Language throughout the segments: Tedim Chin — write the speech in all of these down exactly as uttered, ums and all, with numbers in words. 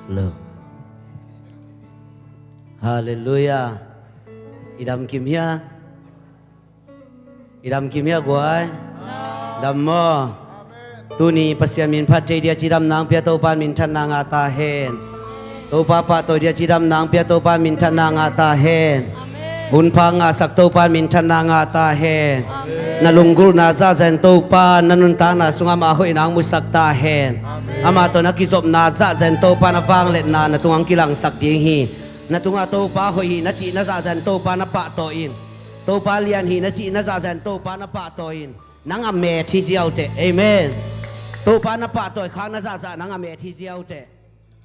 Lo. Halleluiah. I dam kim hia? I dam kim hia guai? Dam maw? Tuni Pasian min phat thei dia cidamna hong pia Topa minthanna ngah ta hen. Topa pahtawi dia cidamna hong pia Topa minthanna ngah ta hen. Hunpha ngahsak Topa minthanna ngah ta hen. Na lunggulhna zahzen Topa na nuntakna sungah amah hoihna hong musak ta hen. Amah tawh na kizopna zahzen Topa na vangliatna na tungah hong kilangsak ding hi. Na tungah Topa hoih hi na cihna zahzen Topa na pahtawi in. Topa lian hi na cihna zahzen Topa na pahtawi in. Nang a met hi ziau teh. Amen. Topa na pahtawi khak na zahzah nang a met hi ziau teh.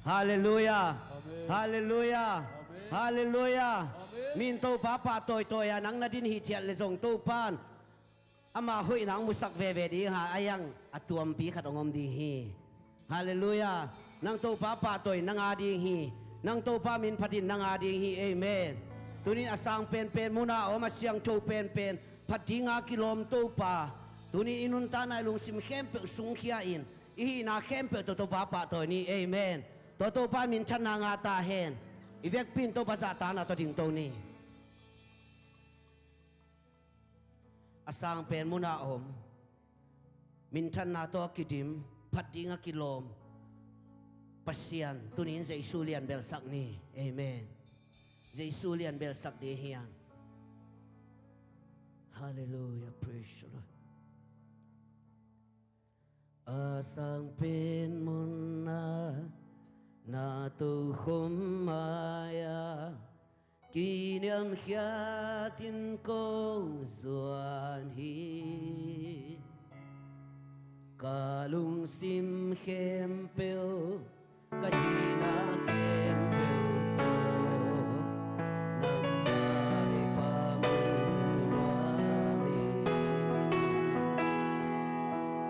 Halleluiah. Halleluiah. Halleluiah. Min Topa pahtawi tawi a nang na din hi thiat le zong Topan ama hoihna hong musak veve ding hi a, a yang a tuampi khat hong om ding hi. Halleluiah. Nang Topa pahtawi na ngah ding hi. Nang Topa min phatin na ngah ding hi. Amen. Tunin a sang penpen muna om a siangtho penpen phat dinga kilawm Topa, tunin i nuntakna i lungsim khempeuh sungkhia in i hihna khempeuh tawh Topa pahtawi ni. Amen. Tua Topa minthanna ngah ta hen. I vekpi in Topa zahtakna tawh dingto ni. A sang pen muna om, minthanna tawh a kidim, phat dinga kilawm Pasian tunin Jesu lian belsak ni. Amen. Jesu lian belsak ding hi hang. Halleluiah. Praise the Lord. A sang pen muna na tokhom mai-a kiniamkhiatin kong zuan hi. Ka lungsim khempeuh, ka hihna khempeuh tawh nang maipha mun nuam hi.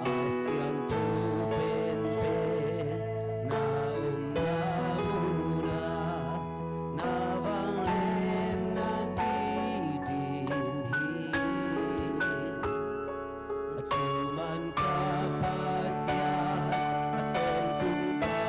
A siangtho penpen na omna munah na vangliatna kidim hi. A thuman ka Pasian, a tawntung ka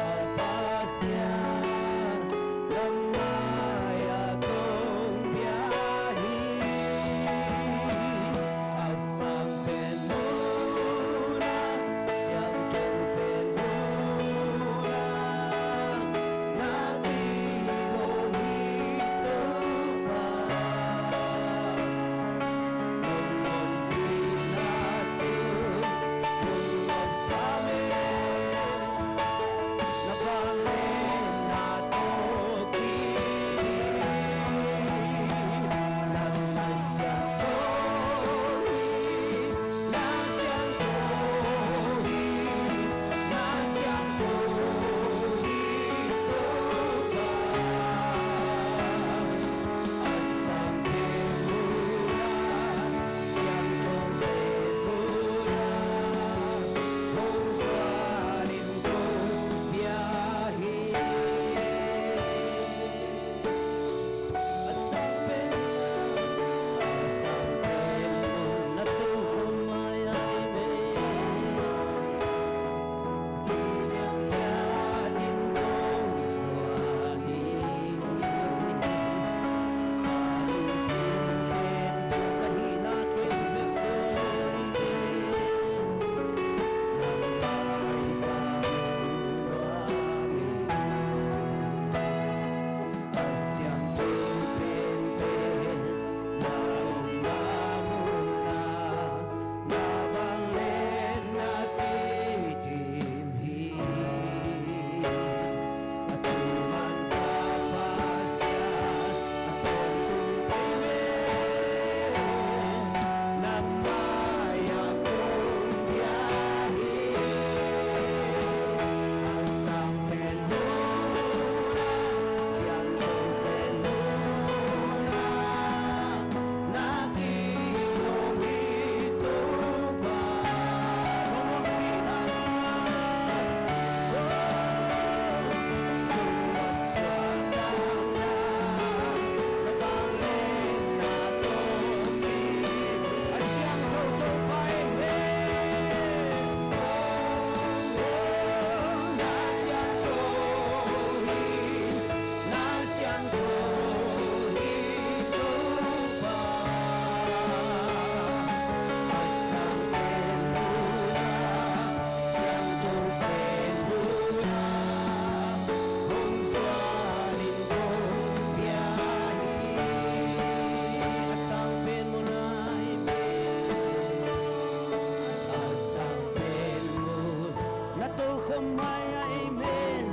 Khawm mai a, amen.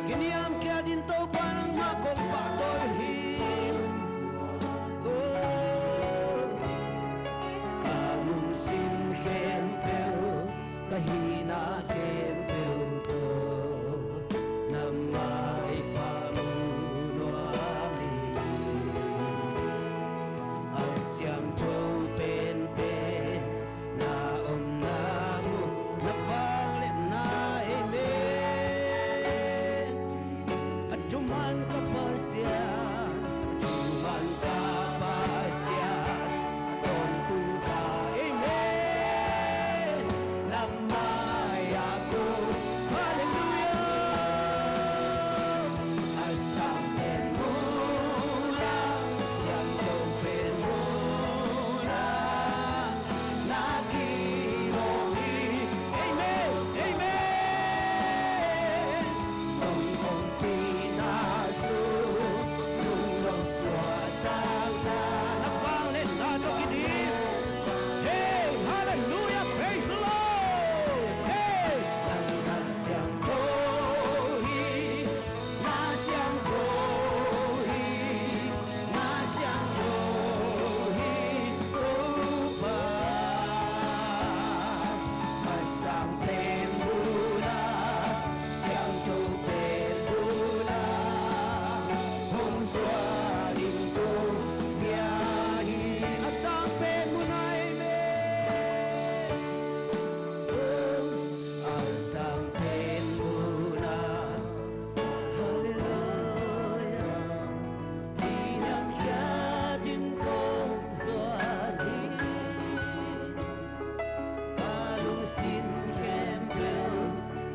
Kiniamkhiat in Topa nangmah kong pahtawi hi. Oh, ka lungsim khempeuh, ka hihna khempeuh tawh na maipha mu nuam ing. A siangtho penpen na omna mu, na vangliatna, amen. A thuman ka Pasian, a thuman ka Pasian, a tawntung ka, amen. Na mai-ah kong, halleluiah. A sang pen munah, siangtho pen munah na kilawm hi. Amen, amen. Hong ompihna sung lungnop suahtakna, na vangliatna tawh kidim. Hey, halleluiah, praise the Lord. Hey, nang na siangtho hi, na siangtho hi, na siangtho hi, Topa. A sang pen munah, siangtho pen munah hong zuan ing Topa hi. A sang pen munah, amen. A sang pen munah, halleluiah. Kiniamkhiat in kong zuan hi. Ka lungsim khempeuh,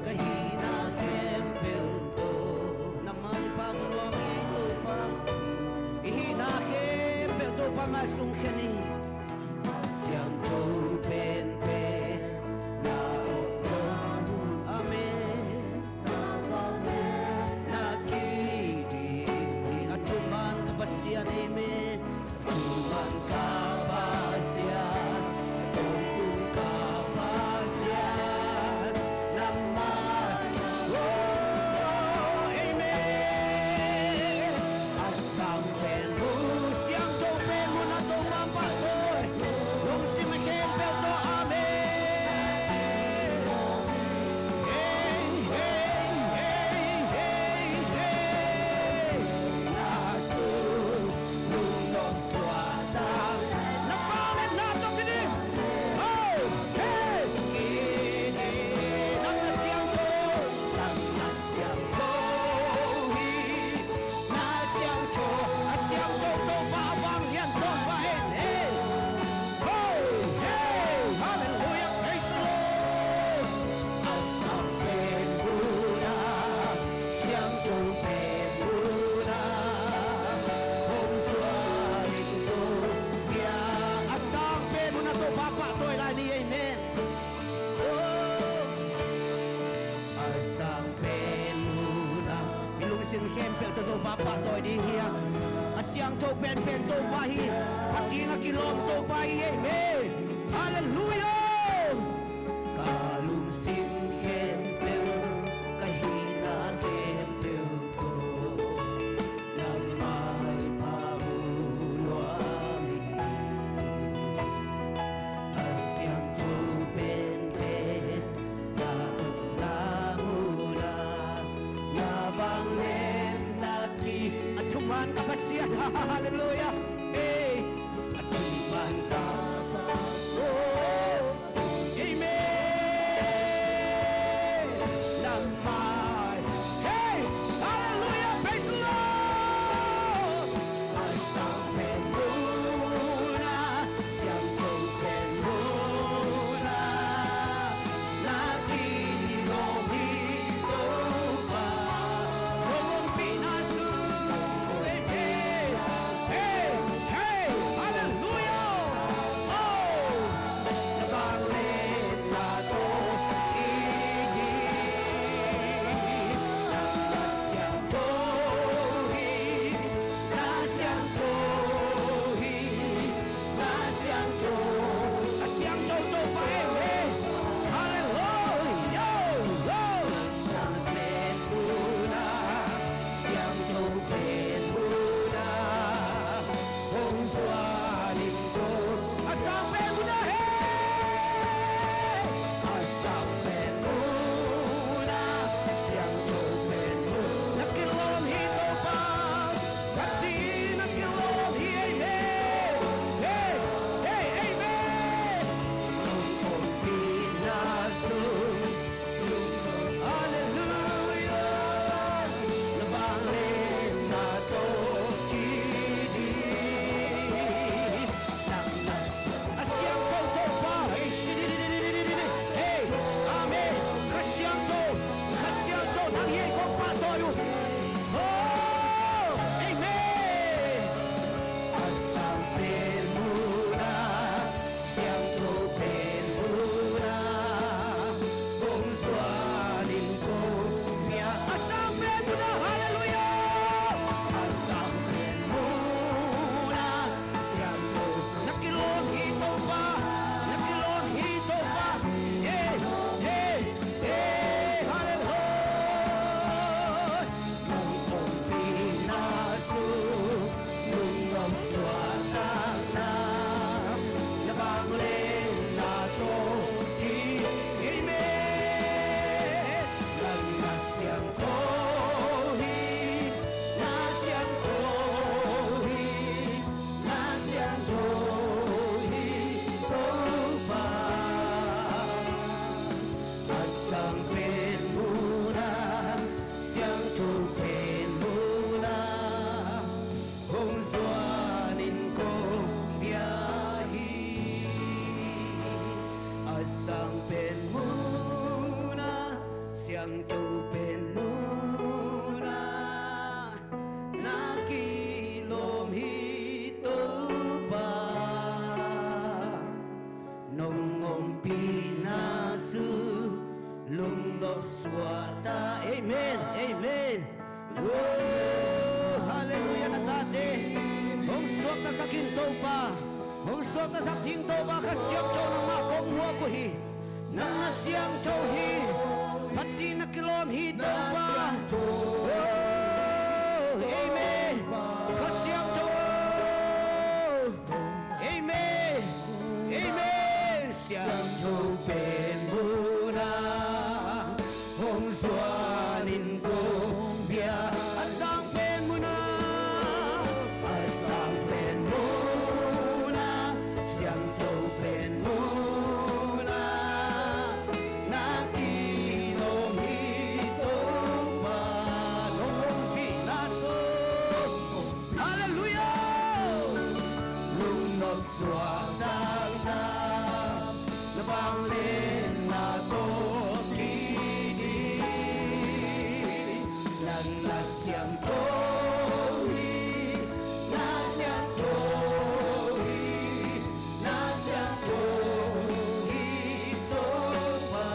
ka hihna khempeuh tawh na maipha mu nuam ing, Topa. I hihna khempeuh Topa mai-ah sung khia ni. Siangtho penpen na omna mu, amen, na kidim hi. A thuman ka Pasian, amen. A thuman ka Pasian, a tawntung ka Pasian, na mai-ah, oh, amen. A sang pen mu, siangtho pen munah Topa pahtawi, lungsim khempeuh tawh, amen. Hey, hey, hey, hey, hey. Na sung lungnop suahtak, na vangliatna tawh kidim. Oh, hey, kidim. Nang na siangtho, nang na siangtho hi. Na siangtho, a siangtho Topa, a vanglian Topa in, hey. Hey, hey, halleluiah, praise the Lord. A sang pen munah, siangtho pen munah hong zuan ing Topa. A sang pen munah Topa pahtawi lai ni, amen. Oh. A sang pen munah, i lungsim khempeuh tawh Topa pahtawi ding hi a. A siangtho penpen Topa hi. Phat kiangah kilawm Topa hi, amen. Halleluiah. Ka lungsim khempeuh, ka hihna khempeuh tawh na maipha mu nuam ing. A siangtho penpen na omna munah, na vangliatna ki, a thuman ka Pasian, halleluiah. Hey, a thuman ka Pasian, oh. Amen. Na mai-ah. Hey, halleluiah, praise the Lord. A sang pen munah, siangtho pen munah na kilawm hi Topa. Hong ompihna sung, amen. Hey, Halleluiah, na tate hong suaktasak in Topa, hong suaktasak ding Topa, Kha Siangtho nangmah kong muak uh hi. Nang na siangtho hi, phatna kilawm hi Topa. Oh, amen. Kha Siangtho. Amen. Amen. Siangtho pen munah hong zuanin kong pia. A sang pen munah, a sang pen munah, siangtho pen munah na kilawm hi Topa. Nong ompihna sung. Halleluiah. Lungnop suahtakna, na vangliatna tawh kiding. Nang na siangtho hi, na siangtho hi, na siangtho hi Topa.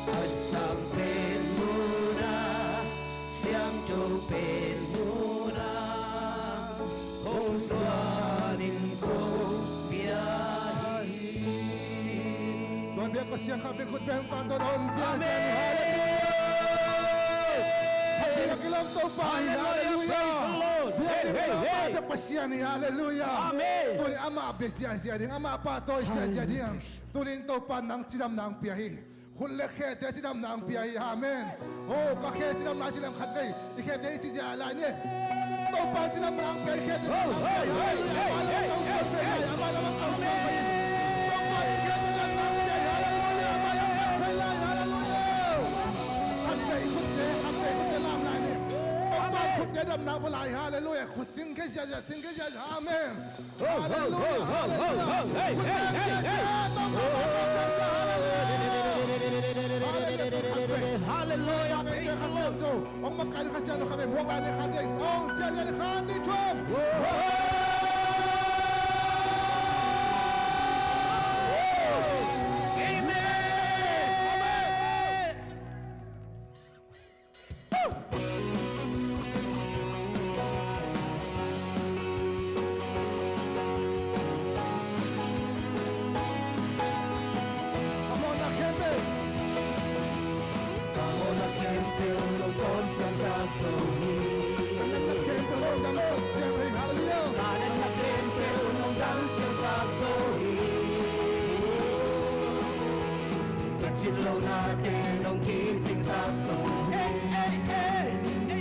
A sang pen munah, siangtho pen munah hong zuanin kong pia hi. Tuan biak Pasian khat vei khut beng pan tuan hong ziazia ni. Amen. Halleluiah. Biak i lam Topa hi. Halleluiah. Halleluiah. Praise the Lord. Biak i lam Topa hi. Hey, hey, hey. Pasian hi. Halleluiah. Amen. Tuni amah bia ziazia ding, amah pahtawi ziazia ding. Halleluiah. Tunin Topa nang cidamna hong pia hi. Khut le khete cidamna hong pia hi. Amen. Oh, ka khe cidamna ci leng khat vei i khete i ci zia lai ni. Topa cidamna hong pia hi, khete cidamna hong pia hi. Halleluiah. Amah lam a kau suan pei lai, amah lam a kau suan pei lai. Topa i khete cidamna hong pia hi. Halleluiah. Amah lam a kau pei lai. Halleluiah. Khat vei khutte, khat vei khutte lam lai ni. Topa khutte damna pia lai. Halleluiah. Khut sing khia ziazia, sing khia ziazia. Amen. Halleluiah, halleluiah. Hey, hey, hey, hey. Halleluiah. Praise the Lord. Hong makaih Kha Siangtho khat vei muak lai ni, khat vei. Hong ziazia ni, khat ni, thum. Amen. Amen. Ka mawhna khempeuh, ka mawhna khempeuh nong sawlsiangsak zo hi. Ka natna khempeuh nong dangsak siang hi. Halleluiah. Ka natna khempeuh nong dangsiangsak zo hi. Ka cin lohnate nong kicingsak zo hi. Hey, hey, hey.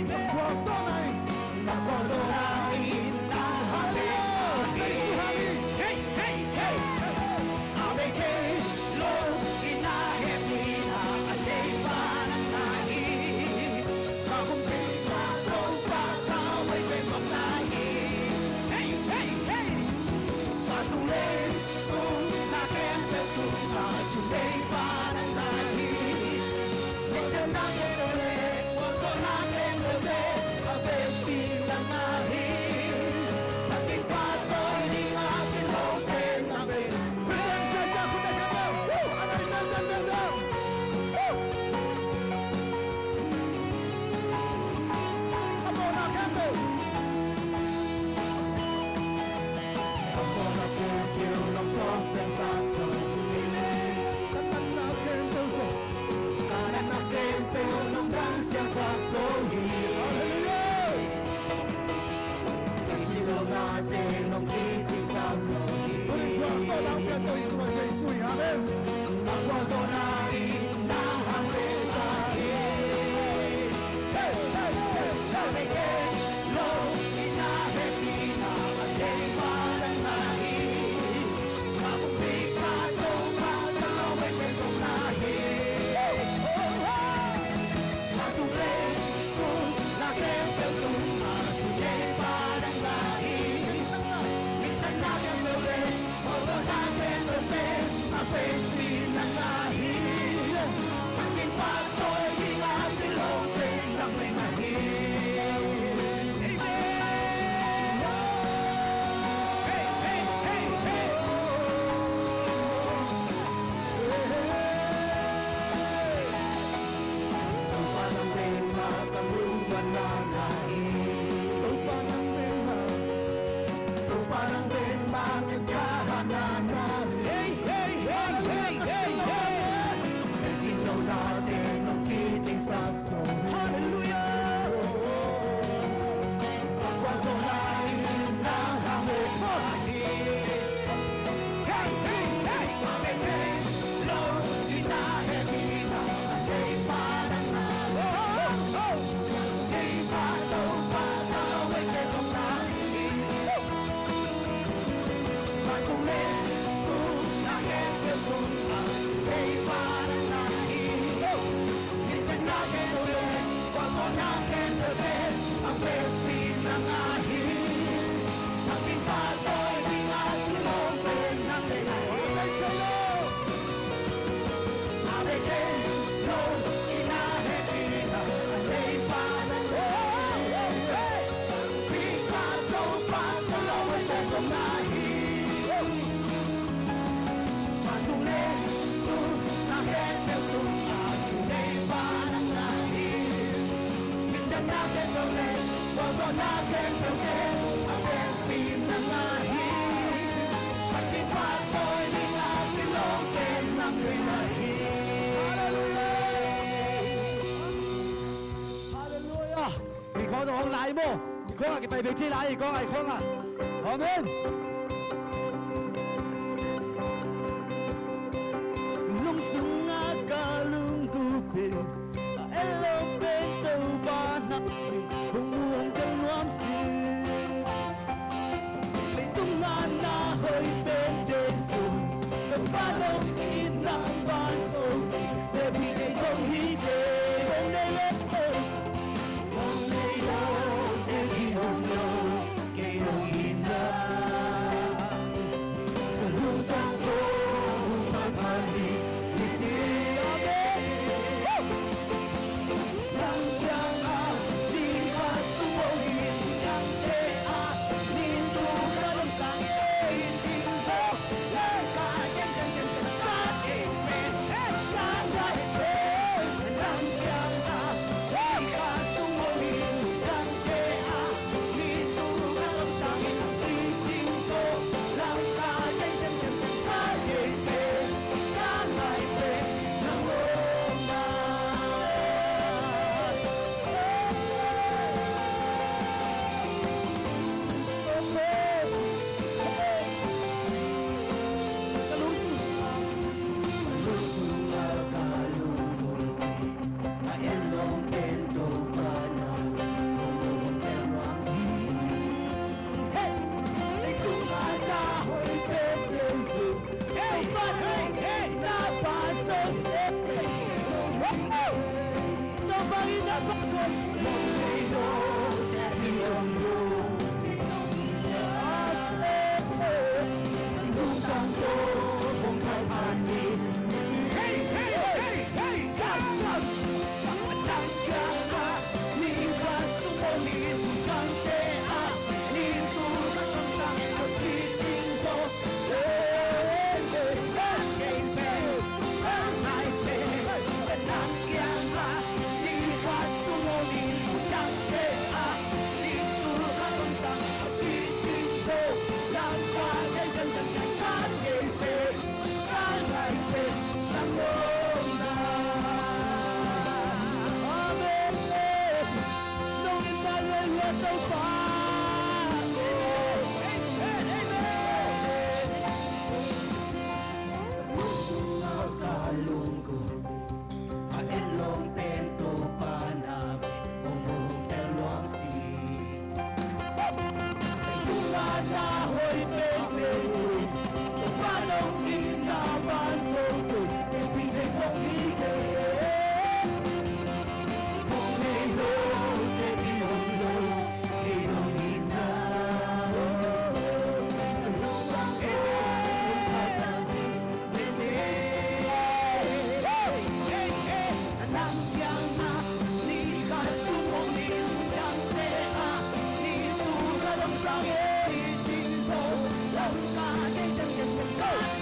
Ka khualzawhna in, ka khualzawhna in nang hong pia hi. Hey, hey, hey. A bei thei lo in na hehpihna a theipa nang na hi. Ka kumpi, ka Topa, ka vei pen zong na hi. Hey, hey, hey. Ka tung le tung, na khempeuh tung a, tung leipa nang na hi. Mawhna khempeuh le khualzawhna khempeuh le a vekpi nang na hi. Na kin pahtawi ding a kilawm pen nang hi. Khut beng ziazia, khut beng khempeuh. Woo! A nai beng beng beng beng. Woo! A mawhna khempeuh. Ka mawhna khempeuh nong sawlsiangsak zo hi. Ka natna khempeuh zong, ka natna khempeuh nong dangsiangsak zo hi. Halleluiah. Ka cin lohnate nong kicingsak zo hi. Ui, khualzawhna hong piato Jesuh, Jesuh hi. Amen. Ka khualzawhna in nang hong pia hi. Hey, hey, hey, hey. Ka vei thei lo in na hehpihna a theipa nang na hi. Ka kumpi, ka Topa, ka vei pen zong na hi. Ka tung le tung, na khempeuh tung a, tung leipa nang na hi. Minthanna khempeuh le mawhna khempeuh le a vekpi nang na hi. Ka kin pahtawi ding a kilawm pen nang na hi. Amen. Hey, hey, hey, hey. Topa nang bek mah Na khempeuh le, gualzawhna khempeuhte a pekpi nang ahi. Ka kipahtawi ding a kilawm pen nang deih ahi. Halleluiah. Halleluiah. Hi khawng tawh hong lai maw? Hi khawng ah kipai bek thei lai, hi khawng ah, hi khawng ah. Amen. Lungsung ah ka lunggulh pen a et lawm pen Topa na min hong mu hong tel nuam sih. Leitung ah na hoih penpen sung Topa nong itna ban sung David ei zong hi kei. Mong nei lo, mong nei lo, David hong lo. Kei nong itna ka lungtang ko hong phat phat ni, ni si. Amen. Nang kiang ah ni khat sung hong in, nang te ah ni tu ka lom sang ei cing zo. Nang ka ceng ceng ceng ceng ka ceng pen ka ngai pen nang kiang ah ni khat sung hong in, nang te ah Amen. Nong in ta lua lua Topa. Amen. Lungsim a ka lunggulh a et lawm pen Topa na hong hong tel nuam sih. Leitung a na hoih penpen sung Topa nong itna ban sung tun David ei zong hi kei. Mong nei lo, David hong lo.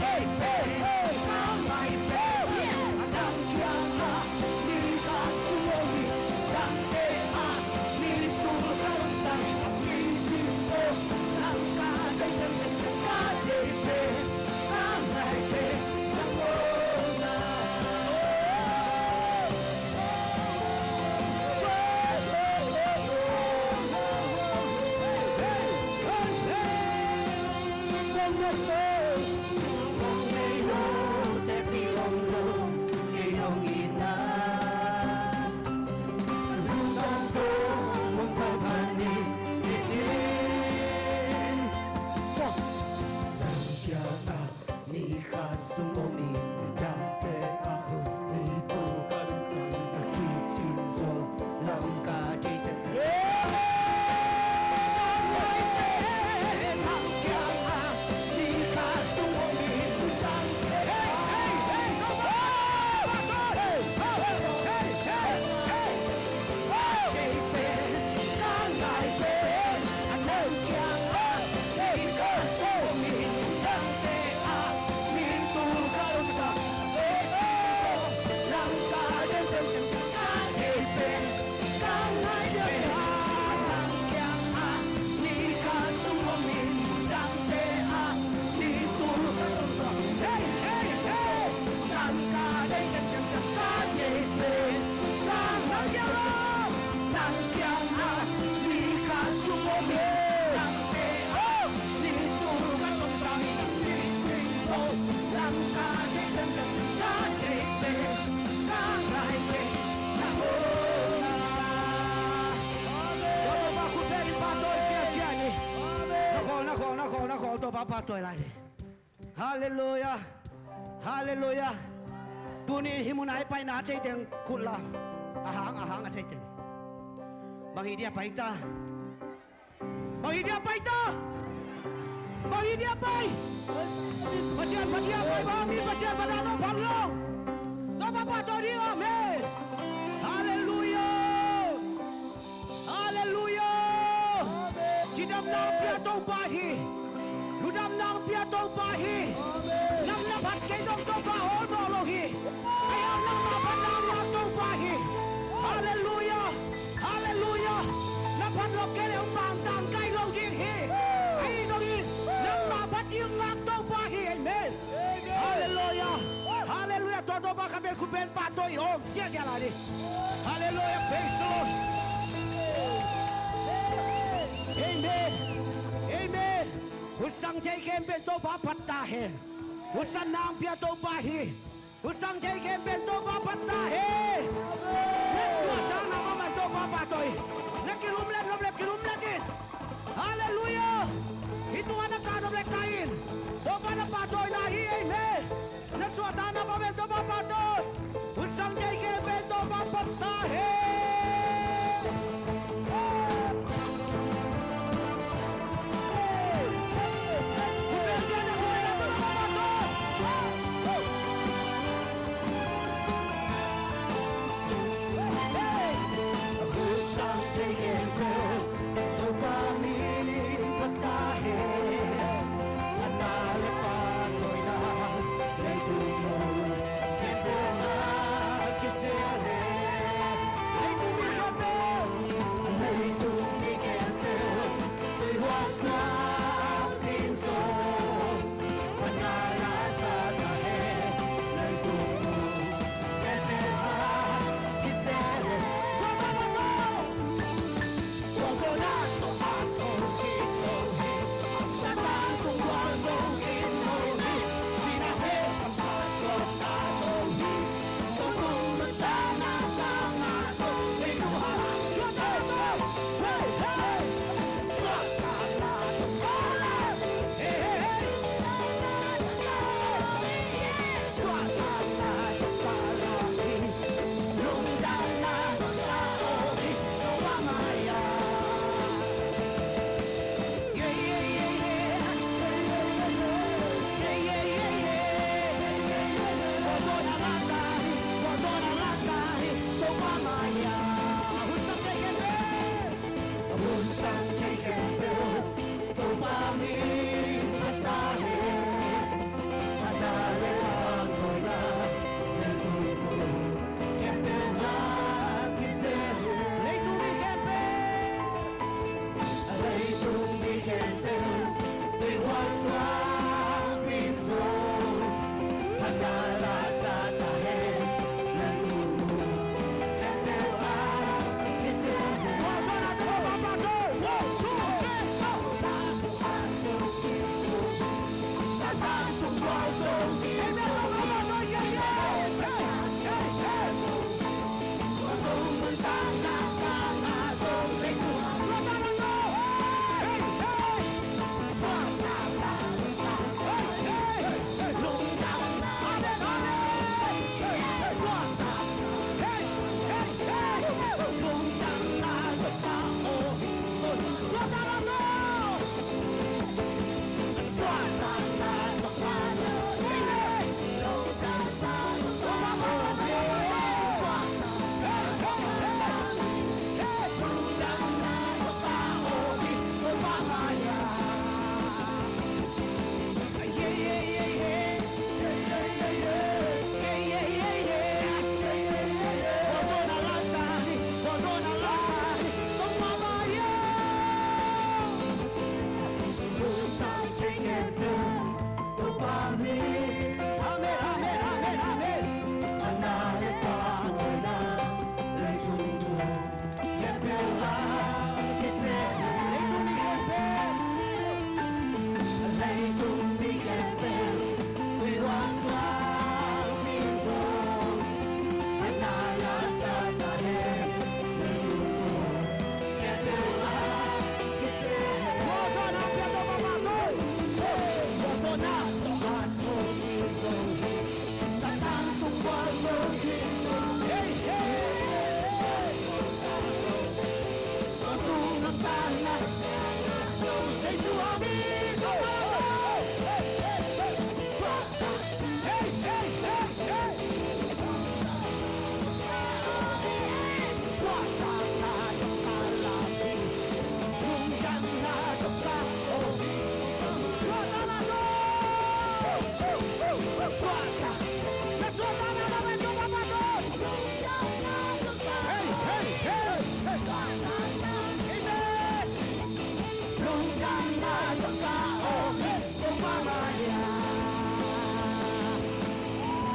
Hey, hey, hey. Topa pahtawi lai ding. Halleluiah. Halleluiah. Tuni hih mun a i paina a thei teng khut la. A hang, a hang a thei teng. Bang hi dia pai ta. Bang hi dia pai ta. Bang hi dia pai. Pasian phat dia pai bang, mi Pasian phat a no phat lo. Topa pahtawi ding, amen. Halleluiah. Halleluiah. Amen. Cidamna pia Topa hi. Ludamna pia Topa hi. Amen. Nang na phat kei zong Topa awlmawh lo hi. Ahi zong nangma phatna ngak Topa hi. Halleluiah. Halleluiah. Na phat lo kei leh hong bangtang kai lo ding hi. Ahi zongin nangma phat ding ngak Topa hi. Amen. Halleluiah. Halleluiah. Tua Topa khat vei khut beng pahtawi in om siahsiah lai ding. Halleluiah. Praise the Lord. Amen. Amen. Husang thei khempeuh in Topa phat ta hen. Husang nang pia Topa hi. Husang thei khempeuh in Topa phat ta hen. Na suahtakna bang bang Topa pahtawi. Na kilumlet nop leh kilumlet in. Halleluiah. Hih tungah na kah nop leh kah in. Topa na pahtawina hi. Amen. Na suahtakna bang bang Topa pahtawi. Husang thei khempeuh in Topa phat ta hen. Leitung mi khempeuh. Leitung mi khempeuh, tui hual suak ding zong, phatna la sa ta hen. Leitung mi khempeuh a kician hen. One, two, three, go!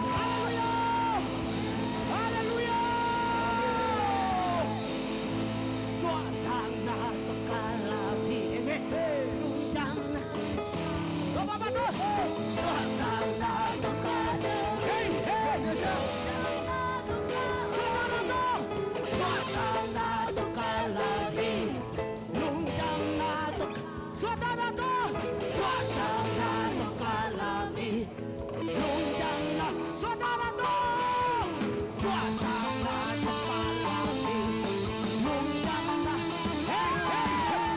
Halleluia! Halleluia! Suahtakna tawh ka lam hi. Amen. Lungdamna. Suahtakna tawh ka lam hi. Hey, hey. Suahtakna tawh. Suahtakna tawh ka lam hi. Lungdamna tawh. Suahtakna tawh. Suahtakna tawh ka lam hi. Lungdamna. Suahtakna tawh. Suahtakna tawh ka lam hi. Lungdamna. Hey, hey, hey.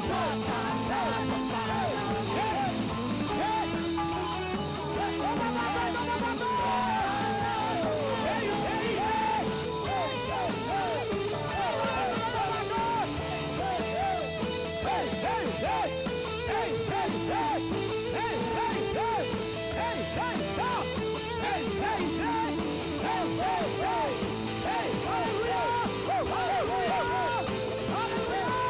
Suahtakna tawh ka lam hi. Hey, hey. Halleluia!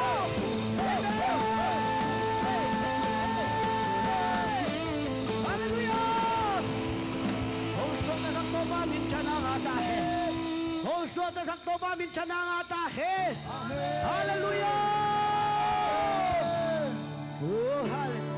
Halleluia! Hong suahtaksak Topa min thang a ngah ta hen. Hong suahtaksak Topa min thang a ngah ta hen. Amen. Halleluia! Oh, halleluia!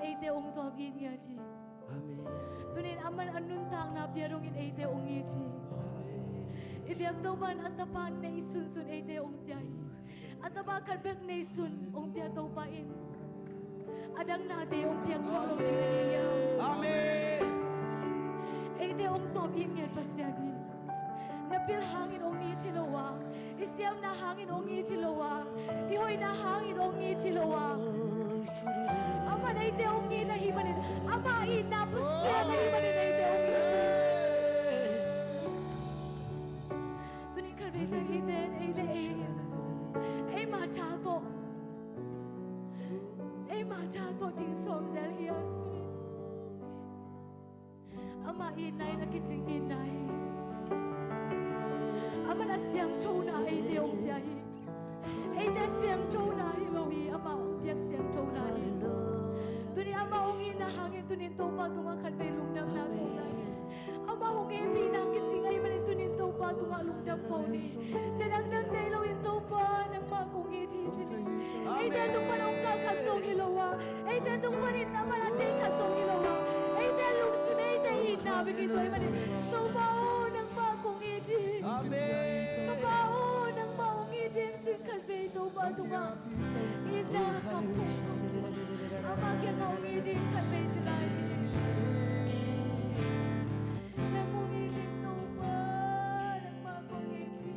Eite hong tawm it ngiat hi. Amen. Tunin aman a nuntakna pia dongin eite hong it hi. I biak Topa in a Tapa neih sunsun eite hong pia hi. A Tapa khat bek neih sun hong pia Topa in a dang nate hong piak thuak lo ding hi. Amen. Eite hong tawm it ngiat Pasian hi. Na pil hangin hong it hi lo a, i siamna hangin hong it hi lo a, i hoihna hangin hong it hi lo a, aman eite hong it ahih manin, ama itna Pasian ahih manin eite hong it hi. Tunin khatvei ciang eite in ei le ei, eima tha tawh, eima tha tawh ding sawm zel hi a. Ama itna in a kicing itna hi. Aman a siangthona eite hong pia hi. Eite a siangthona hi lo hi, ama hong piak siangthona hi. Tunin ama hong itna hangin tunin Topa tungah khatvei lungdamna ko lai hi. Ama hong hehpihna kicing ahih manin tunin Topa tungah lungdam ko ni. Na dangdang thei loin Topa nangmah kong it hi ci ni. Eite tung pan hong kah khat zong hi lo a, eite tung panin aman a thei khat zong hi lo a, eite lungsim eite itna bek hi tua ahih manin Topa aw nangmah kong it hi. Amen. Topa aw nangmah hong it ding cing khatvei Topa tungah itna kam kong ama kiangah hong it ding khatvei ci lai hi. Nang hong it ding Topa nangmah kong it hi.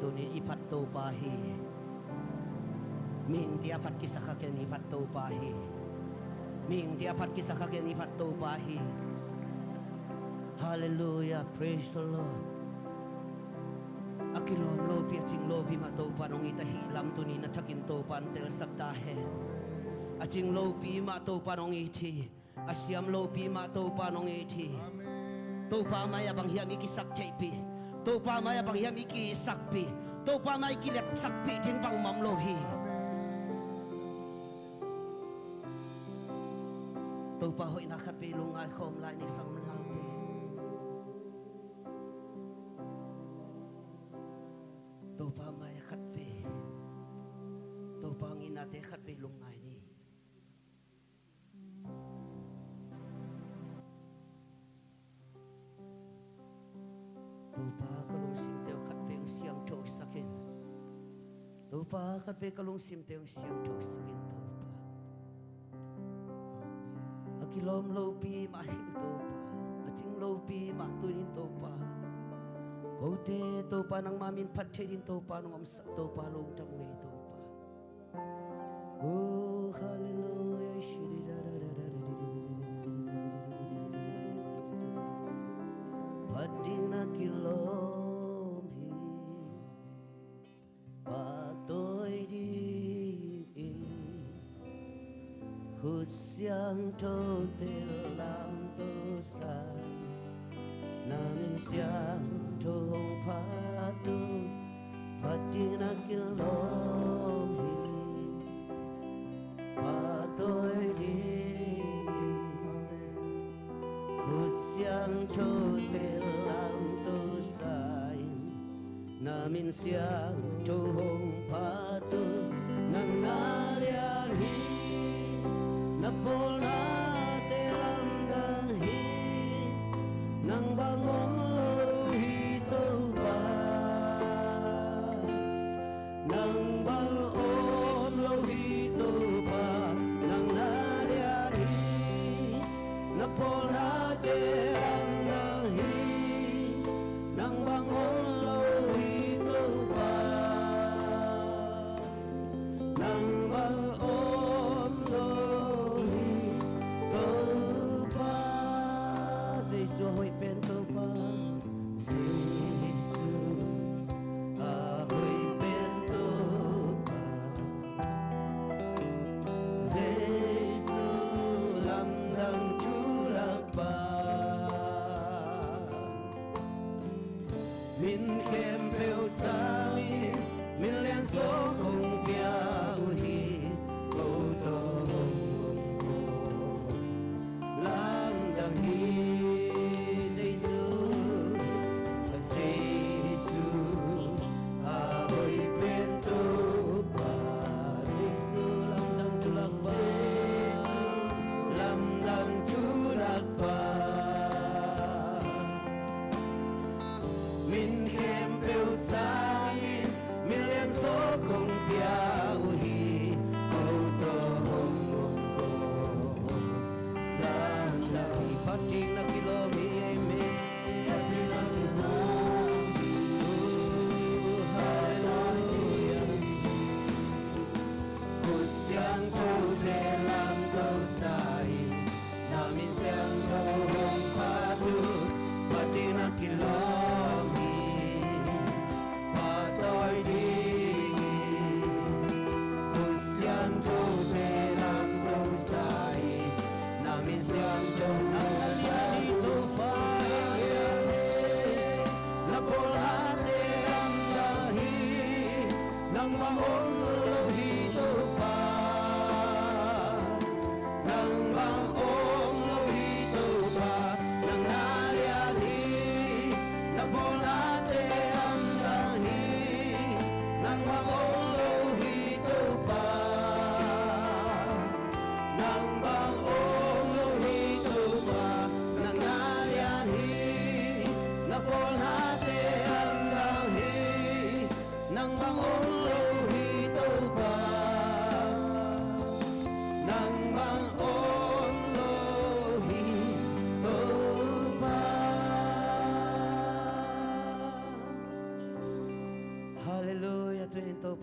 Tuni i phat Topa hi. Mihingte a phat kisak kha ken i phat Topa hi. Mihingte a phat kisak kha ken i phat Topa hi. Halleluiah, praise the Lord. A kilawm lopi, a cing lopi mah Topa nong it ahih lam tuni na thakin Topa in telsak ta hen. A cing lopi mah Topa nong it hi. A siam lopi mah Topa nong it hi. Amen. Topa mai-ah bang hiam i kisaktheihpih, Topa mai-ah bang hiam i kisakpih, Topa mai-ah i kilepsakpih ding bangmah om lo hi. Amen. Topa hoihna khatvei lungngai khawm lai ni, sangnaute. Topa mai-ah khatvei, Topa nginnate khatvei lungngai ni. Topa, ka lungsimte uh khatvei hong siangthosak in. Topa, khatvei ka lungsimte hong siangthosak in, Topa. A kilawm lopi mah hi Topa, a cing lopi mah tuni-in Topa, kote Topa nangma min phat thei ding Topa nong omsak Topa lungdam ung ei Topa. Oh, hallelujah. Phat ding na kilawm hi, pahtawi dingin, khut siangthote lamto sa in. Na min siangtho hong phat un, phat ding na kilawm hi, pahtawi dingin. Khut siangthote lamto sa in, na min siangtho hong phat un. Nang na lian hi, na pawlnate lamdang hi, nang bang om lo hi Topa. Nang bang om lo hi Topa, nang na lian hi, na pawlnate lamdang hi, nang bang om lo hi Topa. Nang bang om lo hi Topa. Jesu a hoih pen Topa. Jesu a hoih pen Topa. Jesu lamdang thu lakpa. Min khempeuh sangin min lianzaw kong pia uh hi. Ko tawh hong om ko lamdang hi. Jesu, Jesu a hoih pen Topa. Jesu lamdang thu lakpa. Jesu lamdang thu lakpa. Min khempeuh sangin min lianzaw kong pia uh hi. Ko tawh hong om ko lamdang hi. Phat ding na kilawm hi, amen. Phat ding na kilawm hi. Halleluiah. Khut siangthote lamto sa in. Na min siangtho hong phat un, phat ding na kilawm hi.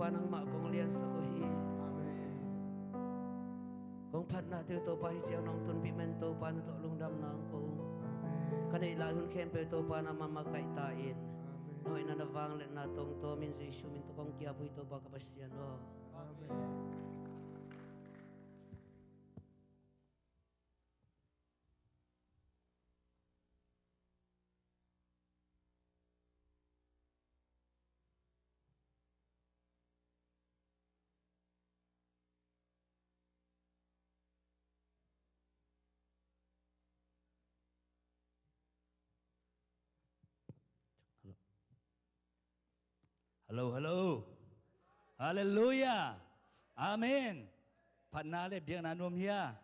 Nangmah kong liansak uh hi. Amen. Kong phatnate uh Topa hi ciang nong tunpih man Topa, na tawh lungdamna ang ko. Amen. Ka neih lai hun khempeuh Topa nangmah makaih ta in. Amen. Na hoihna na vangliatna tawh tawm in Jesu min tawh kong ki-ap uh hi Topa ka Pasian aw. Amen. Hallo, hallo. Halleluia. Amen. Phatna le biakna nuam hia?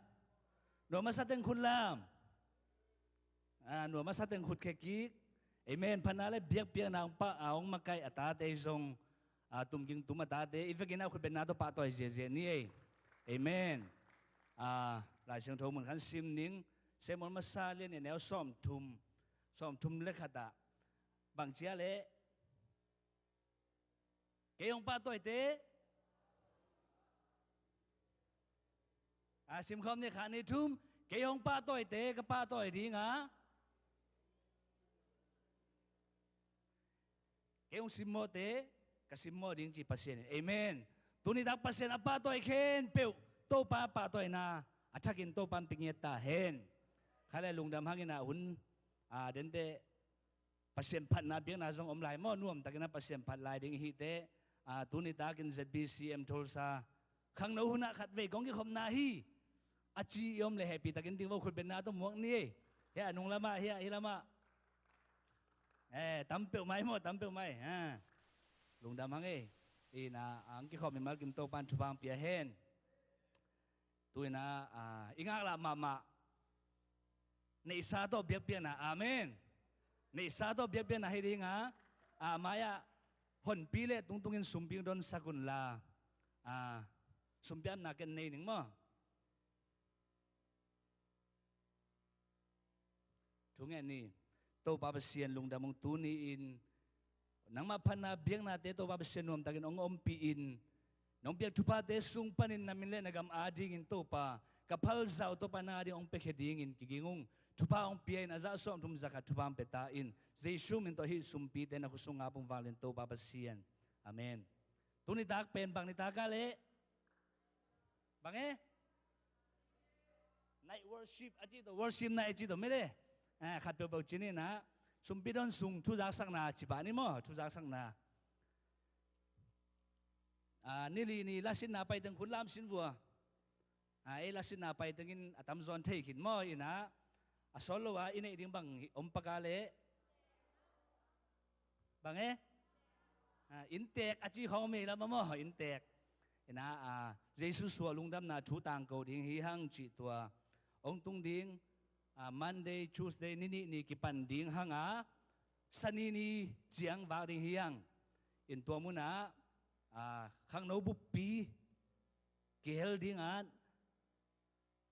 Nuam a sa teng khut lam. Ah, nuam a sa teng khut khe kik. Amen. Phatna le biakpiakna hong pah, ah, hong makaih a tate zong, ah, tumging tum a tate i vekin a khutbetna tawh pahtawi ziazia ni ei. Amen. Ah, Lai Siangtho mun khan sim ning. Samuel masa lian nih a neu sawmthum, sawmthum le khat ah bang ci a leh, kei hong pahtawite. A, simkhawm ni, khat, nih, thum. Kei hong pahtawite ka pahtawi ding a, kei hong simmawhte ka simmawh ding ci Pasian in. Amen. Tuni tak Pasian a pahtawi khempeuh Topa pahtawina a thakin Topa in pia ngiat ta hen. Kha le lungdam hangin a hun, a, dente Pasian phatna biakna zong om lai maw, nuamtakin a Pasian phat lai ding i hih teh, a, tuni takin Z B C M Tulsa khangno hunah khatvei kong kikhopna hi a ci i om leh hehpihtakin ding vo, khutbetna tawh muak ni ei. Hia, a nung lamah, hia, hih lamah. Eh, tam peuhmah ei maw, tam peuhmah ei. Ha. Lungdam hang ei. Ina, ang kikhop in malkim Topa in thupha hong pia hen. Tu-in ah, ah, i ngaklah mahmah neihsa tawh biakpiakna. Amen. Neihsa tawh biakpiakna hi ding a, ah, mai-ah honpi le tungtungin sumpi donsak unla, ah, sumpi apna ken nei ning maw. Thungen ni. Topa Pasian lungdam ung, tuni-in nangmah phatna biaknate Topa Pasian nuamtakin hong ompih in, nong piak thuphate sung panin na min le na gam adingin Topa ka phalzau Topa nang ading hong piakhia dingin kiging ung. Thupha hong pia in, a zah sawmthum za khat thupha hong pia ta in. Jesu min tawh hih sumpite na khutsung ah pung vanglian Topa Pasian. Amen. Tuni tak pen bang ni tak a leh? Bang e? Night worship a ci tawh, worship night a ci tawh mede. Eh, khat peuhpeuh ci ni na. Sumpi don sung thuzaksakna ci pah ni maw, thuzaksakna. Ah, ni li ni lasitna pai teng khut lam sin vua. Ah, ei lasitna pai tengin a tamzaw in thei khin maw, ina. A sawt lo a i neih ding bang hi om pak a leh? Bang e? Ah, inntek a ci khawng om hi lam a maw, inntek. Ina, ah, Jesu suah lungdamna thu tangko ding hi hang cih tua hong tung ding, ah, Monday, Tuesday, ni nih ni kipan ding hang a, Sani ni ciang vak ding hi hang. In tua munah, ah, khangno buppi kihel ding a,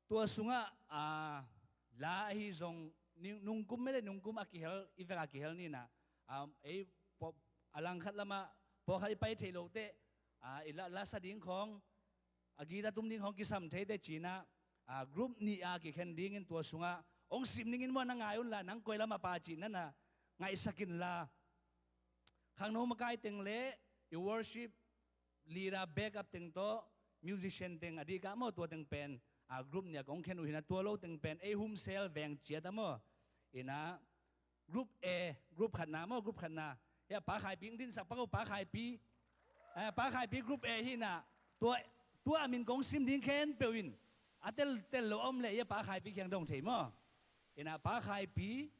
tua sungah, ah, la ahi zong, ni-, nungkum mede nungkum a kihel, i vek a kihel ni na. Ah, ei, paw-, a langkhat lamah, pawlkhat i pai thei lo teh, ah, i la, la sa ding khawng, a gita tum ding khawng kisam thei teh ci na, ah, group nih a kikhen dingin tua sungah, hong sim dingin maw na ngai unla, nang koi lamah pa cih na na ngaihsak inla. Khangno makai teng le, i worship, leader backup teng tawh, musician teng a dihkah maw, tua teng pen, a, group nih a kong khen uh hi na, tua lo teng pen ei humsel veng ciat a maw. Ina, group A, group khatna maw, group khatna. Hia, Pa Khaipi hong dinsak pak uh, Pa Khaipi. Eh, Pa Khaipi group A hi na. Tua, tua a min kong sim ding khempeuh in a tel, tel lo om leh, hia, Pa Khaipi kiang dong thei maw. Ina, Pa Khaipi,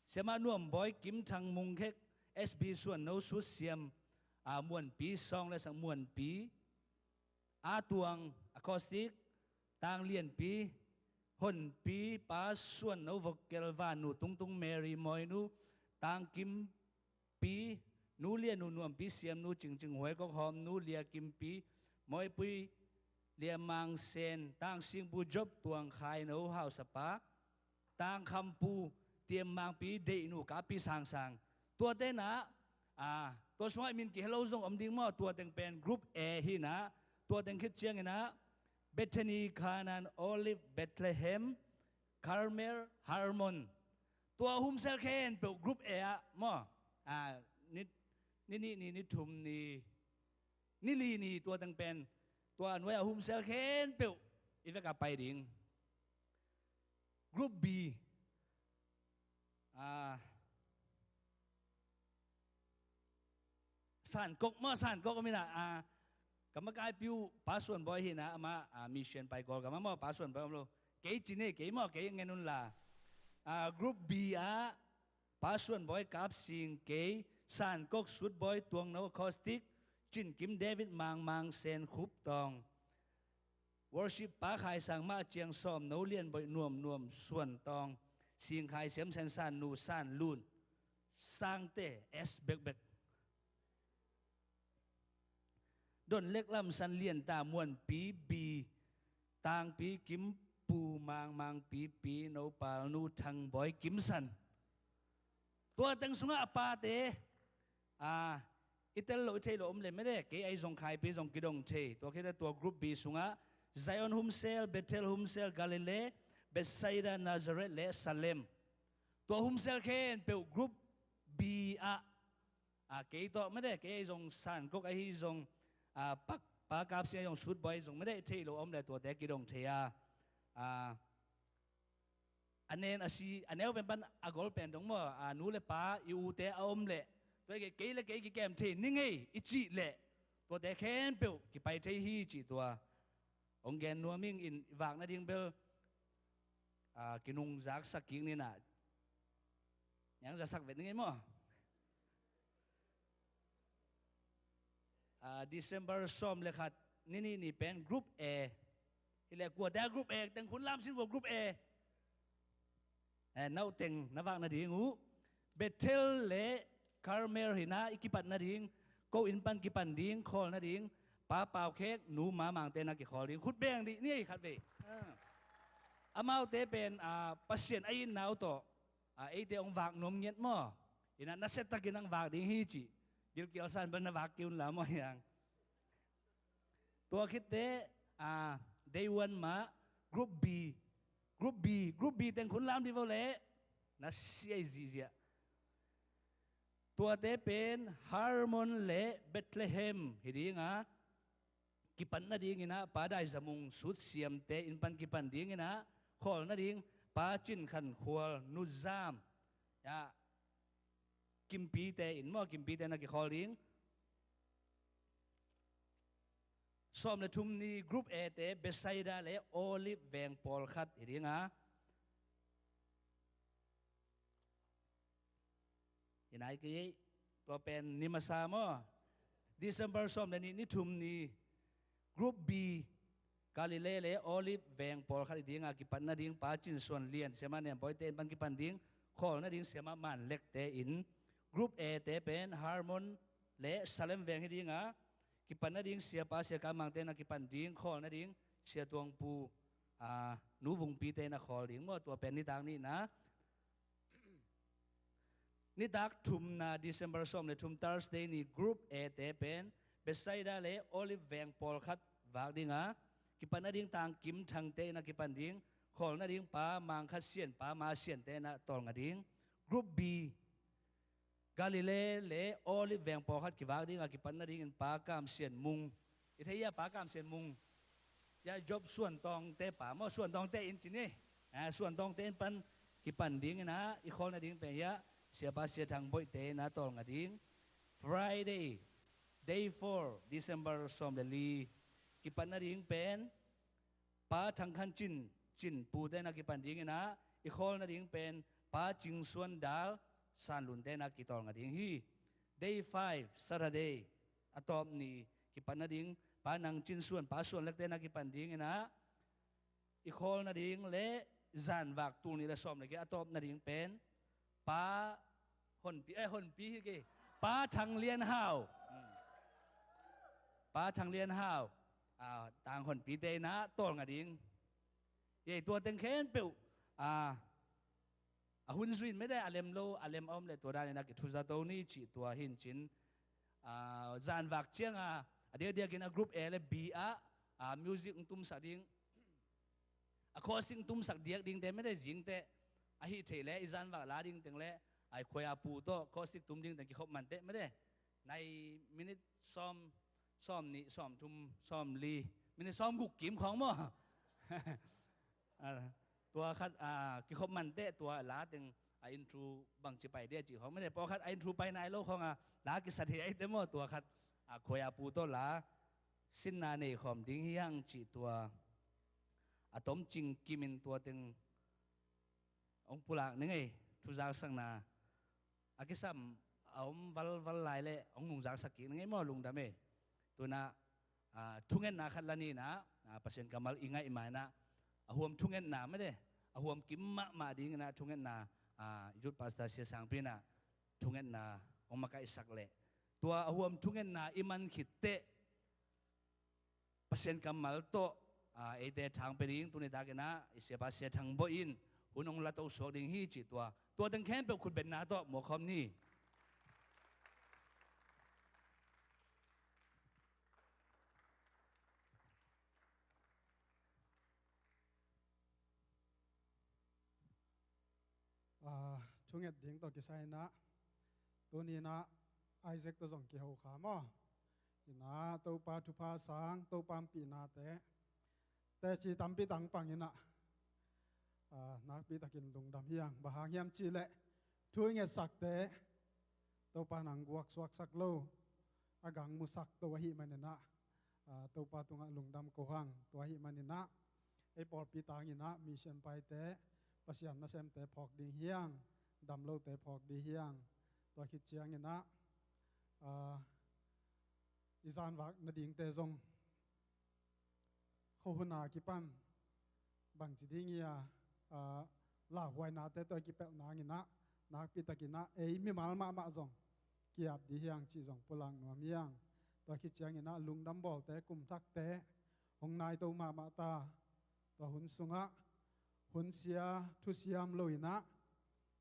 Siamah Nuam Bawi, Kim Thang Mung Khek, S B Suan No, Sut Siam, a, Muanpi, sawng le sak Muanpi, A Tuang, acoustic, Tang Lianpi, Honpi, Pa Suan No, vocal, Van Nu, Tung Tung, Mary, Mawi Nu, Tang Kim Pi, Nu Lian Nu, Nuampi Siam Nu, Cing Cing Huai Kok Hawm Nu, Lia Kim Pi, Mawi Pui, Lia Mang Sen, Tang Sing Pu, Job Tuang, Khai No, Hausa Pa, Tang Kham Pu, Tiam Mang Pi, Deih Nu, Ka Pi Sang Sang. Tua te na, a, Tua sungah i min kihel lo zong om ding maw, tua teng pen Group A hi-in ah, tua teng khit ciangin ah Bethany, Canaan, Olive, Bethlehem, Carmel, Hermon. Tua a humsel khempeuh Group A ah maw, a, ni, ni nih ni, ni thum ni, ni li ni, tua teng pen tua a nuai a humsel khempeuh i vek a pai ding. Group B, a, Sankok maw, Sankok om in ah, a, ka makaipiu Pa Suan Bawi hi-in ah, amah, a, mission pai Kawlgam ah maw, Pa Suan Bawi om lo. Kei ci ni, kei maw, kei ngen un la. A, Group B ah Pa Suan Bawi, Kap Sing, kei, Sankok, Sut Bawi, Tuang No, Caustic, Cin Kim, David Mang, Mang Sen, Khup Tawng, Worship Pa Khai Sang, Mah Ciang, Sawm No, Lian Bawi, Nuam Nuam, Suan Tawng, Sing Khai, Siam Sen, San Nu, San Lun, Sangte, S bekbek. Don Lek, Lam San, Lian Ta, Muan Pi, Bi, Tang Pi, Kim Pu, Mang Mang Pi, Pi No, Pal Nu, Thang Bawi, Kim San. Tua teng sungah a pate, a, i tel lo, i thei lo om le mede, kei ahi zong Khai Pi zong kidong thei. Tua khit teh tua Group B sungah Zion humsel, Bethel humsel, Galilee, Bethsaida, Nazareth le Salem. Tua humsel khempeuh Group B ah, a, kei tawh mede, kei ahi zong Sankok ahi zong, a, Pa, Pa Kap Sing ahi zong, Sut Bawi ahi zong mede, i thei lo om le tuate kidong thei a. A, a nen a si, a neu pen pan a gol pen dong maw, a, nu le pa, i ute a om leh, tua kei, kei le kei kikem thei ning ei i cih leh, tuate khempeuh kipai thei hi cih tua hong gen nuam ing. In i vak nading bel, a, kinungzaksak kik ni in ah, niang zasak vet ning ei maw. A, December sawm le khat, ni nih ni pen Group A. Hi leh kuate a Group A, teng khun lam sin kua Group A. Eh, nau teng na vak nading uh, Bethel le Carmel hi-in ah, i kipat nading, ko inn pan kipan ding, khawl nading, Pa Pau Khek, Nu Ma Mangte na kikhawl ding. Khut beng dih ni ei khat vei. A. Amaute pen, a, Pasian a itna uh tawh, a, eite hong vak nuam ngiat maw. In ah nasiatakin hong vak ding hi cih Gilkial San bel na vak kei un la maw hiang. Tua khit teh, a, day one mah, Group B, Group B, Group B teng khun lam dih vo leh, na siai zihziah. Tuate pen Hermon le Bethlehem hi ding a, kipan nading in ah Pa Dai Za Mung, Sut Siamte inn pan kipan ding in ah, khawl nading Pa Cin Khan Khual, Nu Zam, ya, Kimpite inn maw, Kimpite na kikhawl ding. Sawm le thum ni, Group A te Bethsaida le Olive veng pawlkhat hi ding a. Hi nai kei ei, tua pen ni masa maw. December sawm le nih, ni thum ni, Group B, Galilee le Olive veng pawlkhat hi ding a, kipan nading Pa Cin Suan Lian, Siamah Niam Bawite inn pan kipan ding, khawl nading Siamah Man Lekte inn. Group A te pen Hermon le Salem veng hi ding a, kipan nading Siapa Sia Kam Mangte na kipan ding, khawl nading Sia Tuang Pu, a, Nu Vung Pite na khawl ding maw, tua pen nitak nihna. Nitak thumna, December sawm le thum, Thursday ni, Group A te pen Bethsaida le Olive veng pawlkhat vak ding a, kipan nading Tang Kim Thangte inn a kipan ding, khawl nading Pa Mang Kha Sian, Pa Ma Siante na tawlnga ding. Group B, Galilee le Olive veng pawlkhat kivak ding a, kipan nadingin Pa Kam Sian Mung. I thei hia Pa Kam Sian Mung? Ya, Job Suan Tawngte pa maw, Suan Tawngte inn ci ni. A, Suan Tawngte inn pan kipan ding in ah, i khawl nading pen hia, Siapa Sia Thang Boihte na tawlnga ding. Friday, day four, December sawm le li, kipan nading pen Pa Thang Khan Cin, Cin Pute na kipan ding in ah, i khawl nading pen Pa Cing Suan Dal, San Lunte na kitawlnga ding hi. Day five, Saturday, a tawp ni, kipan nading Pa Nang Cin Suan, Pa Suan Lekte na kipan ding in ah, i khawl nading le zan vak tul nih le sawm le giat a tawp nading pen Pa Honpi, eh, Honpi hi kei, Pa Thang Lian Hau. Hmm. Pa Thang Lian Hau, a, Tang Honpite inn ah tawlnga ding. Ei, tua teng khempeuh, a, a hun zui in mede, a lem lo, a lem a om le tua dan in ah kithuza to ni cih tua hi in cin. Ah, zanvak cianga a diakdiakin a group A le B ah, ah, music hong tumsak ding, a caustic hong tumsak diak dingte mede zingte ahi thei le i zanvak la dingteng le ai khuaia pu tawh caustic tum dingteng kikhop manteh mede nai minute sawm, sawm nih, sawm thum, sawm li, minute sawm guk kim khawng maw? Ah, tua khat, ah, kikhop manteh tua la teng a intro bangci pai dia cih khawng mede pawlkhat a intro pai nai lo khawng a la kisa thei aite maw? Tua khat, ah, khuaia pu tawh la sinna nei khawm ding hi hang cih tua a tomcing kimin tua teng hong pulak ning ei. Thuzaksakna a kisam a om valval lai le hong nungzaksak kik ning ei maw? Lungdam ei. Tunah, ah, thungetna khat la ninah, ah, Pasian kammal i ngaih mainah a huam thungetna mede a huam kim mahmah dinginah thungetna, ah, youth pastor Sia Sangpi inah thungetna hong makaihsak leh tua a huam thungetna i man khitteh Pasian kammal tawh, ah, eite thang pia ding tuni takinah i siapa Sia Thang Bawih in hun hong la to suak ding hi cih tua. Tua teng khempeuh khutbetna tawh muakhawm ni. Ah, thunget ding tawh kisai inah tuni inah Isaac tawh zong kiho kha maw? Inah Topa thupha sang, Topa hong pihnate teci tampi tangpang inah, ah, nakpi takin lungdam hi hang. Bang hang hiam cihleh thu i ngetsakte Topa in hong guaksuaksak lo a gang musak to ahih maninah, ah, Topa tungah lungdam ko hang. Tua ahih maninah ei pawlpi tanginah mission paite, Pasian nasemte phawk ding hi hang, damlote phawk ding hi hang. Tua khit cianginah, ah, i zanvak nadingte zong khuahun a kipan bangci ding hi a, ah, lauhuainate tawh i kipelh nanginah nakpi takinah ei mimal mahmah zong ki-ap ding hi hang cih zong pulak nuam hi hang. Tua khit cianginah lungdam bawlte, kum thakte hong naito mahmah ta. Tua hun sungah hun sia thusiam loinah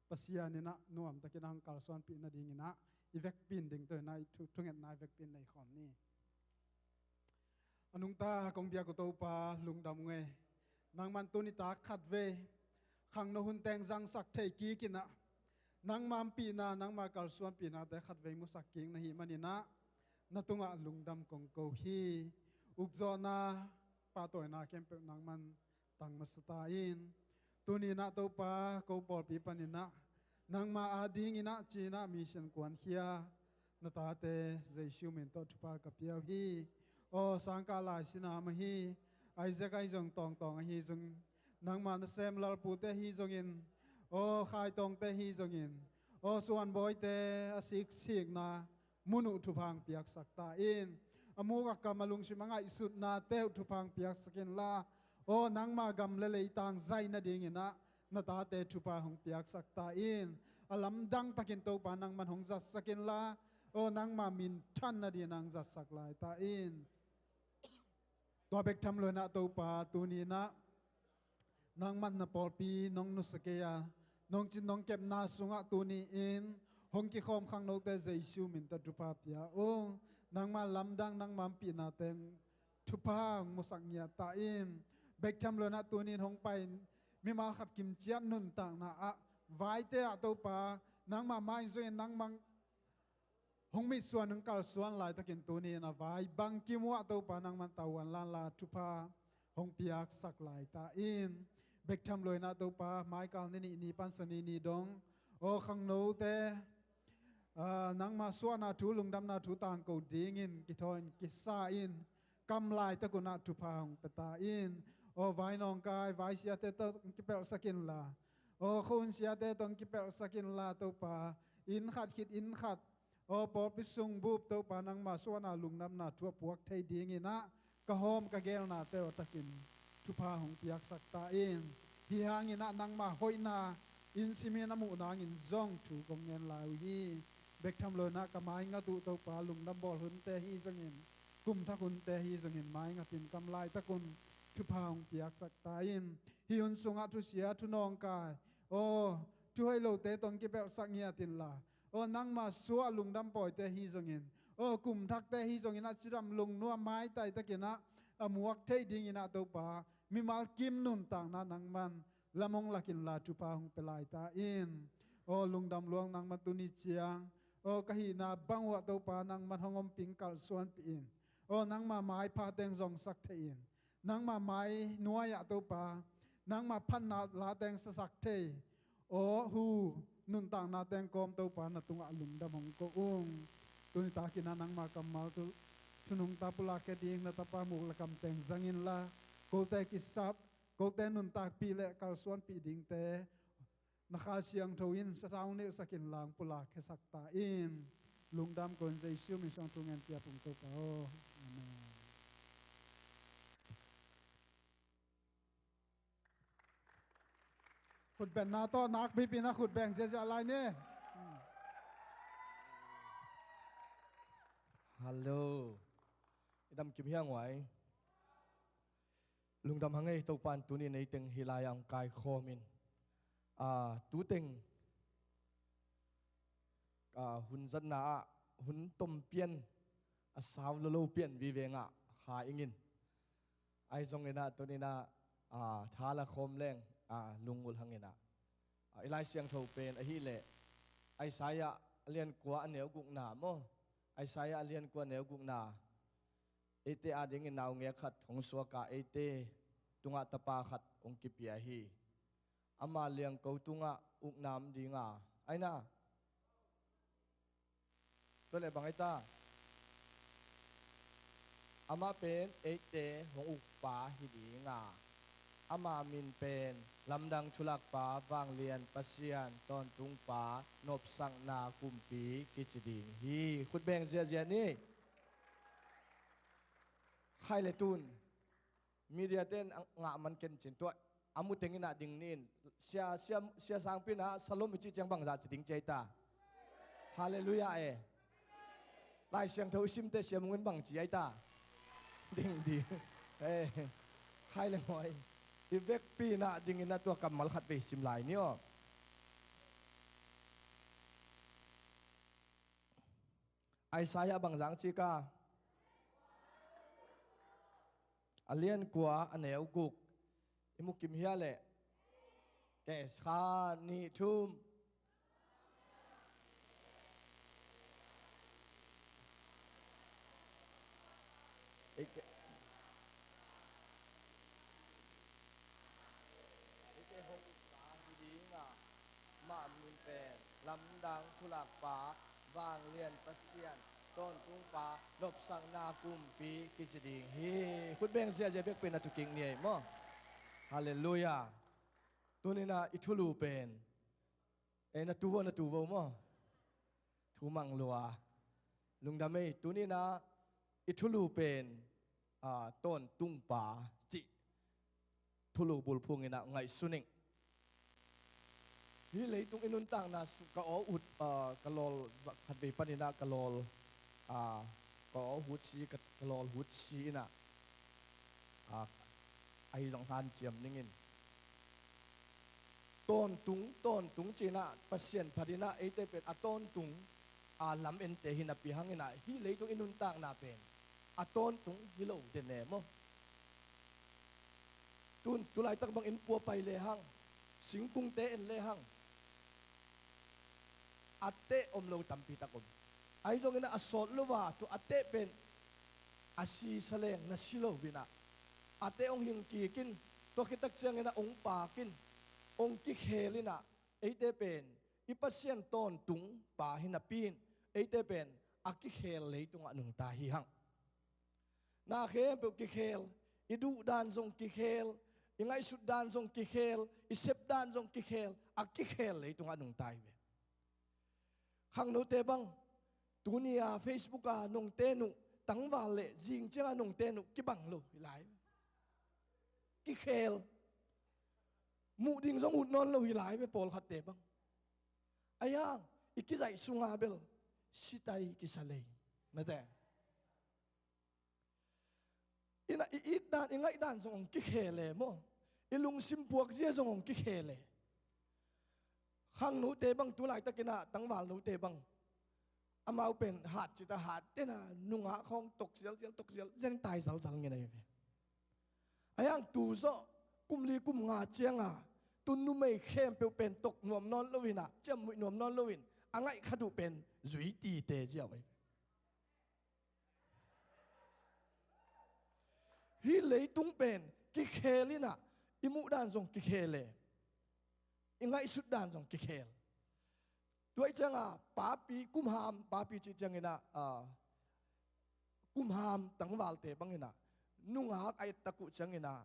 Pasian inah nuamtakin a hong kalsuanpih nadinginah i vekpi in ding tawh inah i thu, thungetna i vekpi in nei khawm ni. A nungta kong biak uh Topa, lungdam ung ei. Nangman tuni tak khatvei khangno hun teng zangsak thei kikinah nangma ompihna, nangma kalsuanpihnate khatvei musak kik na hih maninah na tungah lungdam kong ko hi. Ukzawhna, pahtawina khempeuh nangman tang masa ta in. Tuni inah Topa, ko pawlpi paninah nangma adinginah ci-inah mission kuankhia na tate Jesu min tawh thupha ka pia uh hi. Aw sangkah lai sinam ahi Isaac ahi zong, tawngtawng ahi zong, nangma nasem lalpute ahi zongin, aw khaitawngte ahi zongin, aw suanbawite a siksikna mun uh thupha hong piaksak ta in. A muk a kam a lungsim a ngaihsutnate uh thupha hong piaksak inla, aw nangma gam le leitang zaih nadinginah na tate thupha hong piaksak ta in. A lamdang takin Topa nangman hong zatsak inla, aw nangma minthan nadinah hong zatsak lai ta in. Tua bek tham loinah Topa, tuni inah nangman na pawlpi nong nusia kei a, nong cin nong kepna sungah tuni-in hong kikhawm khangnote Jesu min tawh thupha pia ung. Nangma lamdang, nangma ompihna teng thupha hong musak ngiat ta in. Bek tham loinah tuni-in hong pai mimal khat kimciat nuntakna ah, vaite ah Topa, nangma mai zongin nangma hong mitsuan, hong kalsuan laitakin tuni-in a vai bangkim uh ah Topa nangman tavuan lanla thupha hong piaksak lai ta in. Bek tham loinah Topa, maikal ni nih ni pan Sani ni dong, aw khangnote, ah, nangma suahna thu, lungdamna thu tangko dingin kithawi-in kisa in, kam laitak unah thupha hong pia ta in. Aw vai nawngkai, vai siate tawh hong kipelhsak inla, aw khuahun siate tawh hong kipelhsak inla Topa, inn khat khit inn khat, aw pawlpi sung bup Topa nangma suahna lungdamna thu a puak thei dinginah ka hawm ka geelnate aw takin thupha hong piaksak ta in. Hih hanginah nangma hoihna inn simin a muh nangin zong thu kong ngen lai uh hi. Bek tham loinah ka maingat uh Topa, lungdam bawl hunte ahi zongin, kum thak hunte ahi zongin maingatin kam laitak un thupha hong piaksak ta in. Hih hun sungah thusia, thunawngkai, aw thuhoih lote tawh hong kipelhsak ngiat inla, Aw nangma suah lungdam pawite hi zongin, aw kum thakte hi zongin ah cidam lungnuam maitai takin ah a muak theih dingin ah Topa, mimal kim nuntakna nangman lam hong lakin la thupha hong pia lai ta in. Aw lungdam luang nangma tuni ciang, aw ka hihna bang uh ah Topa nangman hong ompih kalsuanpih in. Aw nangma maipha teng zongsak thei in. Nangma mai nuai-ah Topa, nangma phatna la teng sasak thei, aw hu nuntakna teng kawm Topa na tungah lungdam hong ko ung. Tuni takin ah nangma kammal thu, thu nungta pulak khia ding na tapa muk le kam teng zang inla, kote kisap, kote nuntakpih le kalsuanpih dingte na Kha Siangtho in sathau nilhsak inla hong pulak khiasak ta in. Lungdam ko in Jesu min suang thu ngen piak ung Topa aw. Amen. Khutbenna tawh nakpipin a khutbeng ziahziah lai ni. Hallo. I dam kim hiang uai. Lungdam hang ei, Topa in tuni in ei teng hih lai-ah hong kaikhawm in, aa, tu teng, aa, hun zatna ah hun tom pian, a sau lolo pian vive ngah Kha Ing in, ahi zongin ah tuni in ah, aa, tha la khawm leng, aa, lungngulh hang in ah, aa, i Lai Siangtho pen ahih leh Isaiah a lian kua a neu gukna maw, Isaiah a lian kua a neu gukna, eite adingin naungek khat hong suak a, eite tungah tapa khat hong kipia hi. Ama liangko tungah ukna om ding a, ahi na. Tua leh bang ahi ta? Amah pen eite hong ukpa hi ding a, ama min pen Lamdang Thulakpa, Vanglian Pasian, Tawntungpa, Nopsakna Kumpi kici ding hi. Khutbeng ziahziah ni. Khai le tun media ten a ngah man ken cin, tua a mu tengin ah ding ni in. Sia, sia, sia sangpi in ah Shalom i cih ciang bangzah ci ding ci ahi ta? Halleluiah e. Lai Siangtho i simte Sia Mung in bang ci ahi ta? Ding ding. Eh, khai le mawi. I vekpi in ah dingin ah tua kammal khat vei sim lai ni aw. Isaiah bangzah ci ka? A lian kua a neu guk. I mu kim hia leh? Kes kha nih thum. Eite, eite hong ukpa hi ding a, amah min pen Lamdang Thulakpa, Vanglian Pasian, Tawntungpa, Nopsakna Kumpi kici ding hi. Khutbeng ziahziah, vekpi in ah thukik ni ei maw. Halleluiah. Tuni in ah i thulu pen, eh, na tu vo, na tu vo maw. Thu mang lua. Lungdam ei, tuni in ah i thulu pen, aa, Tawntungpa cih thulu bulphung in ah ngaihsun ing. Hih leitung i nuntakna sung ka aw ut, aa, ka lawl zak khat vei panin ah ka lawl, aa, ka aw hut si, ka, ka lawl hut si in ah, aa, ahi zong hanciam ning in. Tawntung, tawntung ci in ah Pasian phat in ah eite pen a tawntung a lam ente hi napi hangin ah hih leitung i nuntakna pen a tawntung hi lo den e maw. Tun, tulaitak bang inn pua pai lehang, singkungte en lehang, a teh om lo tampi tak om. Ahi zongin ah a sawt lo a, tua a teh pen a si sa leng na si lo in ah, a teh hong hing kik in, tua khit tak ciangin ah hong paak in, hong kikhel in ah, eite pen i Pasian tawntungpa hi napi in eite pen a kikhel leitungah nungta hi hang. Na khempeuh kikhel, i duh dan zong kikhel, i ngaihsut dan zong kikhel, i sep dan zong kikhel, a kikhel leitungah nungta hi ve. Khangnote bang, tuni a Facebook a nong ten uh, tangval le zing ciang a nong ten uh kibang lo hi lai. Kikhel. Muh ding zong ut nawn lo hi lai ve, pawlkhatte bang. Ahi hang i kizaih sunga bel sitai kisa lei. Nate. Ina i it dan, i ngaih dan zong hong kikhel e maw. I lungsim puakzia zong hong kikhel e. Khangnote bang tu laitakin ah tangvalnote bang amau pen hat cita hat tena nungak khawng tok zialzial tok zialzial tai zalzal ngen ahi ve. Ahi hang tu zawh kum li kum nga cianga tu numei khempeuh pen tok nuam nawn loin ah ciammuih nuam nawn loin a ngaih khat uh pen zui tite ziau ahi ve. Hih leitung pen kikhel in ah i muh dan zong kikhel e, i ngaihsut dan zong kikhel. Tua ih cianga papi kumham, papi cih ciangin ah, ah, kumham tangvalte bangin ah nungak a ettak uh ciangin ah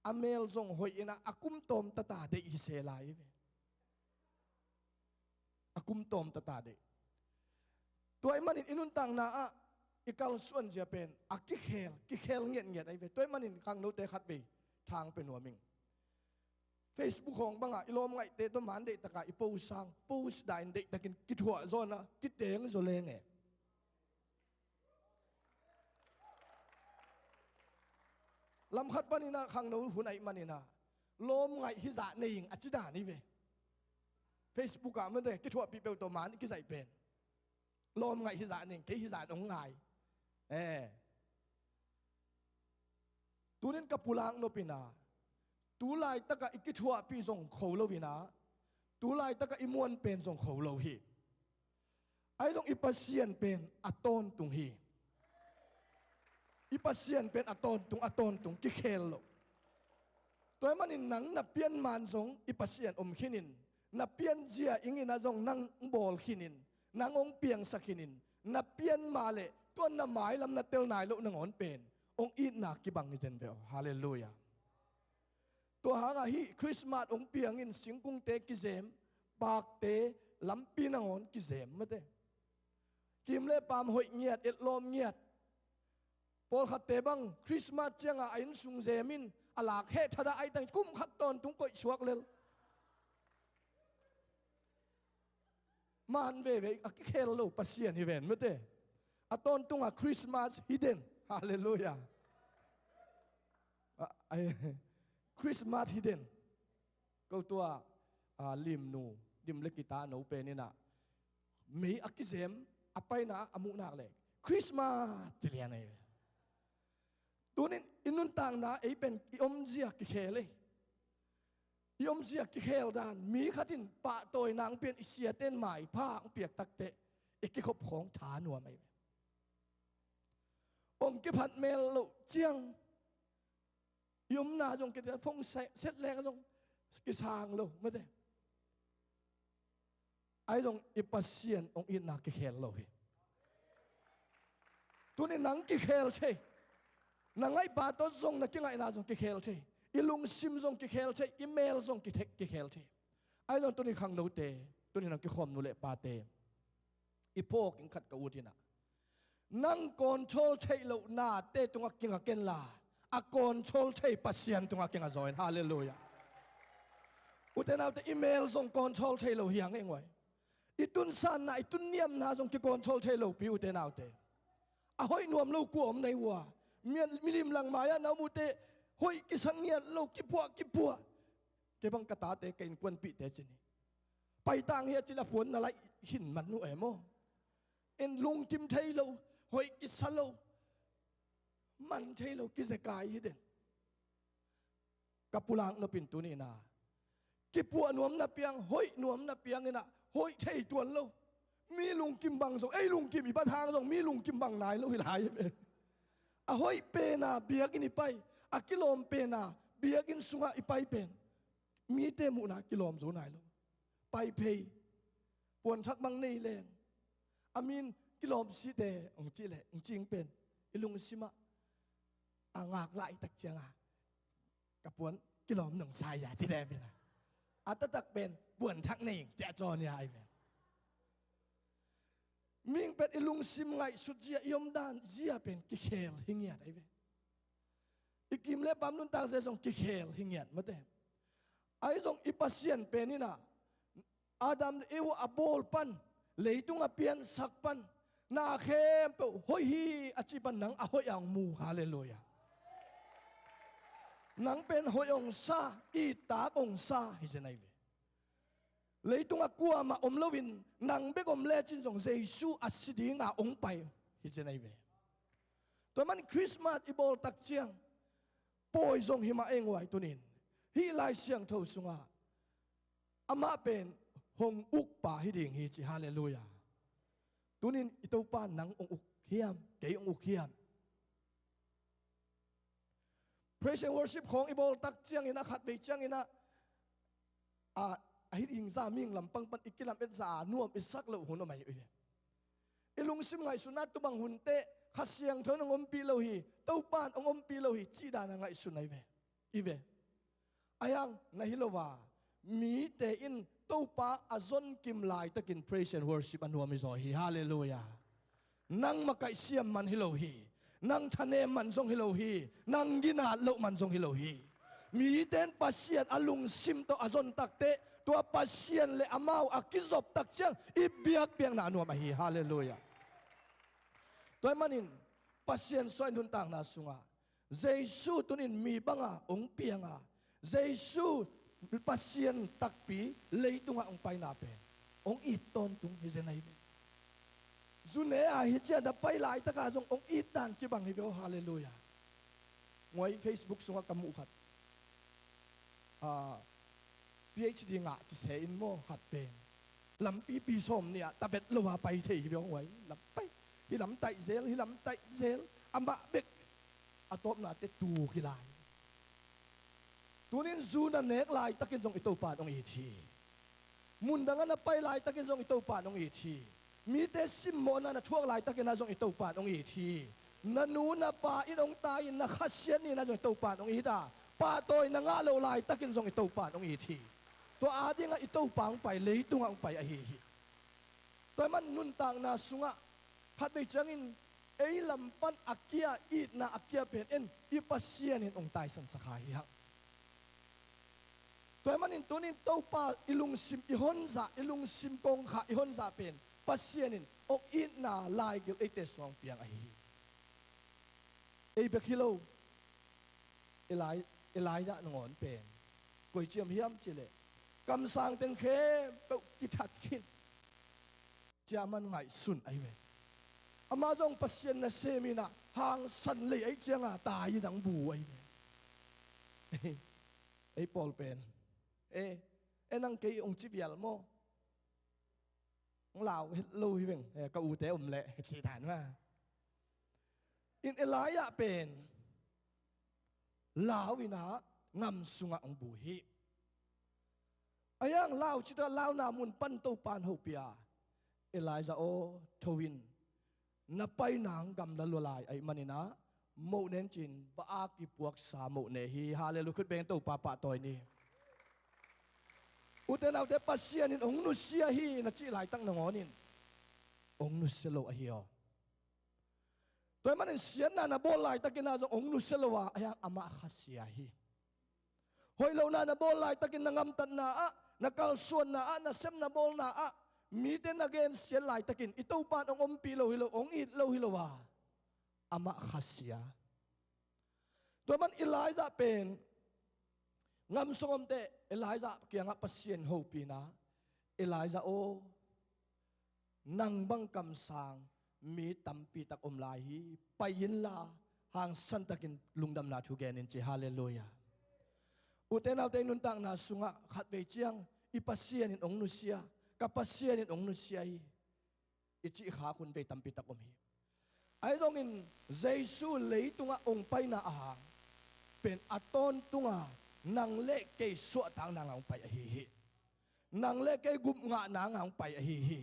a mel zong hoih in ah a kum tawm tata deih hi se lai hi ve. A kum tawm tata deih. Tua ih manin i nuntakna ah i kalsuan zia pen a kikhel, kikhel ngiatngiat ahi ve. Tua ih manin khangnote khatvei thang pe nuam ing. Facebook hawng bangah i lawm ngaihte tawh man deihtaka i post sang, post dain deihtakin kithuah zawnah kiteng zaw leng e. Lamkhat paninah khangno hun aih maninah lawm ngaih hizah nei ing a ci dan hi ve. Facebook ah mate kithuahpih peuh tawh man i kizaih pen lawm ngaih hizah nei ing, kei hizah ong ngai. Eh. Tunin ka pulak nopinah tu laitakah i kithuahpih zong kho loinah tu laitakah i muan pen zong kho lo hi. Ahi zong i Pasian pen a tawntung hi. I Pasian pen a tawntung, a tawntung, kikhel lo. Tua ih manin nang na pian man zong i Pasian om khinin, na pianzia ingin ah zong nang bawl khinin, nang hong piangsak khinin, na pian mah leh tua na mailam na tel nai loh nangawn pen hong itna kibang hi zen ve aw. Halleluiah. Tua hangah hih Christmas hong piangin singkungte kizem, pakte lampi nangawn kizem mate. Kim le paam hoih ngiat, etlawm ngiat. Pawlkhatte bang Christmas ciangah a innsung zemin a lak heh thadah aitang kum khat tawntung koih suak lel. Man veve a kikhel lo Pasian hi ven mate. A tawntungah Christmas hidden. Halleluiah. Ah, ai, Christmas hidden. Ko tua, ah, limnu dim le kita no peninah mei a kizem a paina a muhnak le Christmas ci lian ahi. Tunin i nuntakna ei pen i omzia kikhel ei. I omzia kikhel dan mi khatin pahtawi nang pian i siaten maipha ang piak takteh i kikhop khawng tha nuam ahi. Ong kiphat mel loh ciang i omna zong kite fong set leng zong kisang lo mate. Ahi zong i Pasian hong itna kikhel lo hi. Tuni nang kikhel thei, na ngaihpa tawh zong na kingaihna zong kikhel thei, i lungsim zong kikhel thei, i mel zong kithe- kikhel thei. Ahi zong tuni khangnote, tuni nang kikhawm nu le pate, i phawk in khat ka ut inah nang control theih loh nate tungah kinga kenla a control thei Pasian tungah kinga zaw in. Halleluiah. Ute naute i mel zong control thei lo hiang engwai. I tunsanna i tunniamna zong kicontrol thei lopi ute naute. A hoih nuam lo kua om nei uh a, milim lang mai-ah na om ute hoih kisang ngiat lo kipuah kipuah. Kei bang ka tate ka innkuanpihte cin hi. Paitang hi a cil a puan na laih hin man uh e maw? En lungkim thei lo, hoih kisa lo, man thei lo kizekai hi den. Ka pulak nopin tuni na kipuah nuamna piang, hoih nuamna piang inah hoih thei tuan lo. Mi lungkim bang zong ei lungkim i bat hang zong mi lungkim bang nai lo hi lai hi pen. A hoih pena biakinn i pai, a kilawm pena biakinn sungah i pai pen mite muhna kilawm zo nai lo. Pai phei, puanthak bang nei leng a min kilawm site ong cih leh ong cing pen i lungsimah a ngak lai tak cianga ka puan kilawm nong sai a ci leh pen a taktak pen puanthak nei ing ci a cawn ia ai pen. Ming pen i lungsim ngaihsut zia i omdan zia pen kikhel hi ngiat ai ve. I kim le pam nuntak zia zong kikhel hi ngiat mate. Ai zong i Pasian pen inah Adam le Eva a bawl pan, leitung a piansak pan, na khempeuh hoih hi a ci pan nang a hoih a ong mu. Halleluiah. Nang pen hoih ong sa, ittak ong sa hi zen ai ve. Leitungah kuamah om loin nang bek om lecin zong Jesu a si dinga hong pai hi zen ahi ve. Tua man Christmas i bawl tak ciang pawi zong hi mah ei nguai tunin hih Lai Siangtho sungah amah pen hong ukpa hi ding hi ci. Halleluiah. Tunin i Topa nang hong uk hiam, kei hong uk hiam? Praise and worship khawng i bawl tak ciangin a khatvei ciangin a, a, a hih ding za ming lampang pan i kilamet za a nuam i sak loh hun om ahi uh hi. I lungsim ngaihsutna tubang hunte Kha Siangtho in hong ompih lo hi, Topa in hong ompih lo hi cih dan a ngaihsun ahi ve. I ve. Ahi hang na hi lo a, mite in Topa a zonkim laitakin praise and worship a nuam hi zaw hi. Halleluiah. Nang makaihsiam man hi lo hi. Nang thanem man zong hi lo hi. Nang ginat loh man zong hi lo hi. Mite in Pasian a lungsim tawh a zon takteh tua Pasian le amau a kizop tak ciang i biakpiakna a nuam ahi. Halleluiah. Tua ahih manin Pasian suah i nuntakna sungah Jesu tunin mi banga hong pianga, Jesu Pasian takpi leitungah hong paina pen hong it tawntung hi zen ahi ve. Zu ne a hi ciah na pai laitaka zong hong it dan kibang hi ve aw. Halleluiah. Nguai Facebook sungah ka muh khat, ah, PhD ngah ci se in maw khat pen lampipi sawm nih ah tabet lo a pai thei hi bia nguai. Lam pai, hi lam taih zel, hi lam taih zel. Amah bek a tawpna te tuk hi lai. Tunin zu na nek laitakin zong i Topa in hong it hi. Mundang a na pai laitakin zong i Topa in hong it hi. Mite simmawhna na thuak laitakin ah zong i Topa in hong it hi. Na nu na pa in hong tai-in na khasiat ni-in ah zong i Topa in hong it a, pahtawi na ngah loh laitakin zong i Topa in hong it hi. Tua adingah i Topa hong pai, leitungah hong pai ahi hi. Tua ahih man nuntakna sungah khatvei ciangin ei lam pan a kia, itna a kia pen en i Pasian in hong taisansak hi hang. Tua ahih manin tunin Topa i lungsim i honzah, i lungsim kongkhak i honzah pen Pasian in hong itna laigil eite sungah hong piang ahi hi. Ei bek hi lo, Eli-, Elijah nangawn pen koi ciam hiam cihleh kamsang teng khempeuh kithat khin. Ciah man ngaihsun ahi ve. Amah zong Pasian nasem in ah hangsan lei ahih cianga tai in hong bu ahi ve. Ei pawl pen, e, e nang kei hong ci vial maw? Hong lau het lo hi veng, e, ka ute om leh, ci dan mah. In Elijah pen lau in ah ngam sungah hong bu hi. Ahi hang lau cita launa mun pan Topa in hopih a, Elijah aw, tho in, na pai nang gam na lua lai ahih manin ah moh ne in ci-in Baal kipuaksa moh ne hi. Halleluiah. Khut beng Topa pahtawi ni. Ute naute, Pasian in hong nusia hi na cih laitak nangawn in hong nusia lo ahi aw. Tua ahih manin siatna na bawl laitakin ah zong hong nusia lo a, ahi hang amah khasia hi. Hoih lohna na bawl laitakin na gamtatna ah, na kalsuanna ah, na sepna bawlna ah mite na gensiat laitakin i Topa in hong ompih lo hi lo, hong it lo hi lo a, amah khasia. Tua man Elijah pen ngam sung omte Elijah kiangah Pasian hopih in ah, Elijah aw, nang bang kamsang mi tampi tak om lai hi. Pai inla hangsan takin lungdamna thu gen in ci. Halleluiah. Ute naute, i nuntakna sungah khatvei ciang i Pasian in hong nusia, ka Pasian in hong nusia hi, i cih khak hun vei tampi tak om hi. Ahi zongin Jesu leitungah hong paina ahang pen a tawntunga nang le kei suahtak nanga hong pai ahi hi. Nang le kei gup ngah nanga hong pai ahi hi.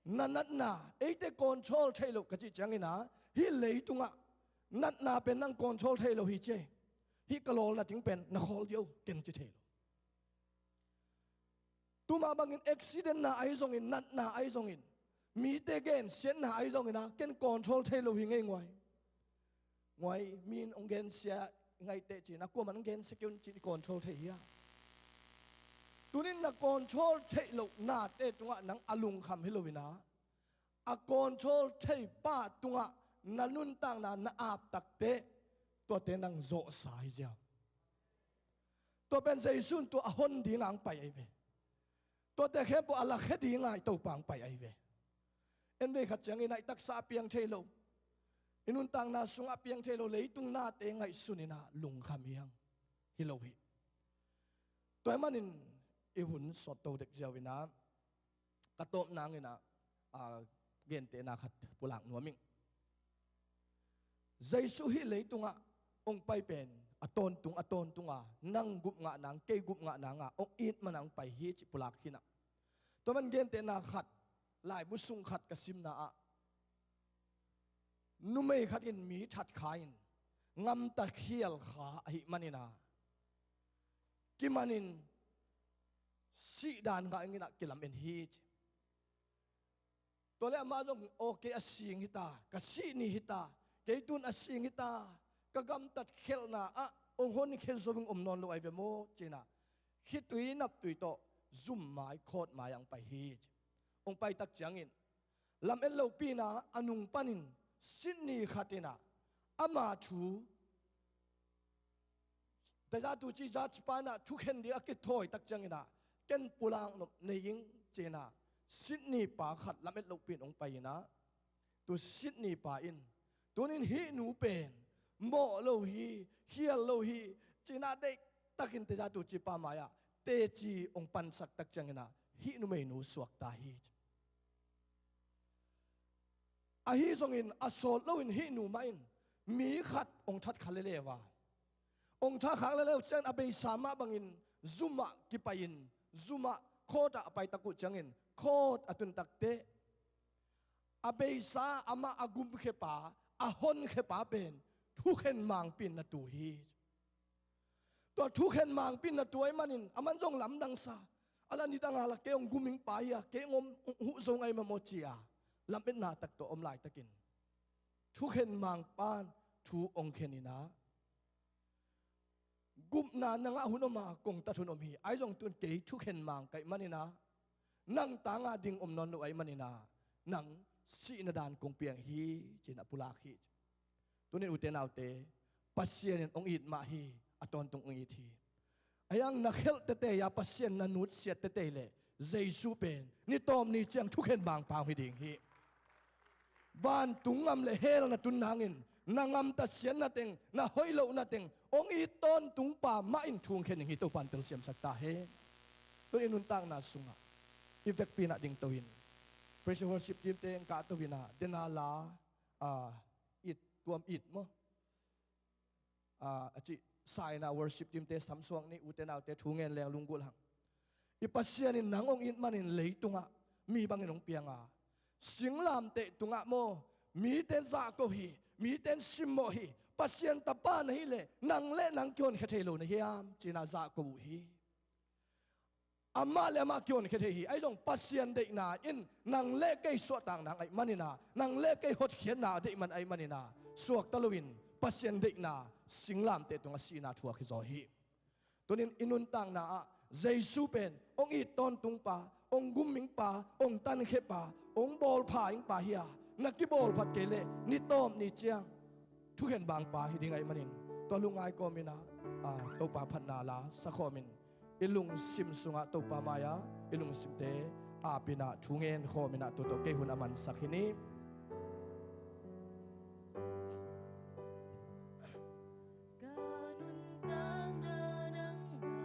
Na natna eite control theih loh ka cih ciangin ah, hih leitungah natna pen nang control theih loh hi ci. Hih ka lawlna ding pen na khawl dih o, ken ci thei lo. Tumah bangin accident na ahi zongin, natna ahi zongin, mite gensiatna ahi zongin ah, ken control thei lo hi ngei nguai. Nguai, mi in hong gensia i ngaihteh ci-in ah, kuaman hong gensia kei un ci-in i control thei hi a. Tunin na control theih loh nate tungah nang a lungkham hi loin ah, a control theipa tungah na nuntakna na ap takteh, tuate nang zawhsa hi ziau. Tua pen Jesu in tua a hon dinga hong pai ahi ve. Tuate khempeuh a lakhia ding a i Topa hong pai ahi ve. En vei khat ciangin ah i taksa a piang thei lo, i nuntakna sungah a piang thei lo leitung nate ngaihsun in ah lungkham hi hang. Hi lo hi. Tua ahih manin i hun sawt to dek ziau in ah ka tawp nang in ah, a, gentehna khat pulak nuam ing. Jesu hih leitungah hong pai pen a tawntung a tawntung a, nang gup ngah nang, kei gup ngah nang a hong it man a hong pai hi cih pulak hi in ah. Tua man gentehna khat, laibu sung khat ka simna ah numei khat in mi that kha in gamta khial kha ahih manin ah kiman in sih dan ngah in ah kilamen hi ci. Tua leh amah zong, aw, kei a sing hi ta, ka sih ni hi ta, kei tun a sing hi ta, ka gamtat khelhna ah hong honkhia zo in om nawn lo ahi ve maw ci in ah khitui naptui tawh zum mai khawt mai ah hong pai hi ci. Hong pai tak ciangin lamet lopi in ah a nung panin Sydney khat in ah ama thu tezatu ci zacipa in ah thukhen ding a kithawi tak ciangin ah ken pulak nop nei ing ci in ah Sydney pa khat lamet lopi in hong pai in ah tu Sydney pa in tunin hih nu pen mawh lo hi, khial lo hi ci in ah deihtakin tezatu cipa mai-ah teci hong pansak tak ciangin ah hih numeinu suakta hi. Ahi zongin a sawt loin hih nu mah in mi khat hong that kha leuleu a, hong that khak leuleu ciangin a beisa mah bangin zum ah kipai-in zum ah court ah a pai tak uh ciangin court a tun takteh a beisa amah a gumkhiapa, a honkhiapa pen thukhen mangpi in na tu hi. Tua thukhen mangpi in na tu ahih manin aman zong lamdang sa, a la nidang a la kei hong gum ing pa hi a, kei hong huh zo ngai mamaw ci a lametna tak tawh om laitakin thukhen mangpa in thu hong khen in ah gupna na ngah hun om a kong tat hun om hi. Ahi zong tun kei thukhen mang ka hih manin ah nang tang a ding om nawn lo ahih manin ah nang sihna dan kong piang hi ci in ah pulak hi. Tunin ute naute, Pasian in hong it mah hi, a tawntung hong it hi. Ahi hang na khelh tete a Pasian na nutsiat tete leh Jesu pen ni tawp ni ciang thukhen mangpa hong hi ding hi. Vantung ngam le hell na tun nangin na ngamta siatna teng, na hoih lohna teng hong it tawntungpa mah in thu hong khen ding hi. Topa in telsiamsak ta hen. Tun i nuntakna sungah i vekpi in ah dingto in praise and worship team te hong kahto in ah dena la, a, it, tuam it maw? A, a cih saina worship team te samsuak ni, ute naute thu ngen leng lunggulh hang. I Pasian in nang hong it manin leitungah mi bangin hong piang a, singlamteh tungah maw, mite in zahko hi, mite in simmawh hi. Pasian tapa na hih leh nang le nang kihonkhia thei lo na hiam ci in ah zahko uh hi. Amah le amah kihonkhia thei hi. Ahi zong Pasian deihna in nang le kei suahtak nang ahih manin ah, nang le kei hotkhiatna a deih man ahih manin ah suakta loin Pasian deihna singlamteh tungah sihna thuak hi zaw hi. Tunin i nuntakna ah Jesu pen hong it tawntungpa, hong gum ingpa, hong tankhiapa, hong bawlpha ingpa hi a, na kibawlphat kei leh ni tawp ni ciang thukhen mangpa hi ding ahih manin tua lungngai kawm in ah, a, Topa phatna la sakhawm in i lungsim sungah Topa mai-ah i lungsimte ap in ah thu ngen khawm in ah tua tawh kei hun a mansak hi ni. Ka nuntakna nangmah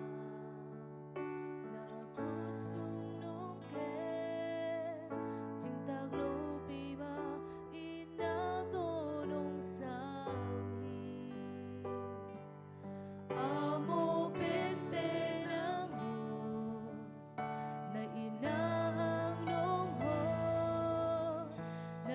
na khut sung nong kem, cingtak lopi mah i na tawh nong sam hi. A mawh penpen a mawh na itna hang nong hawh, na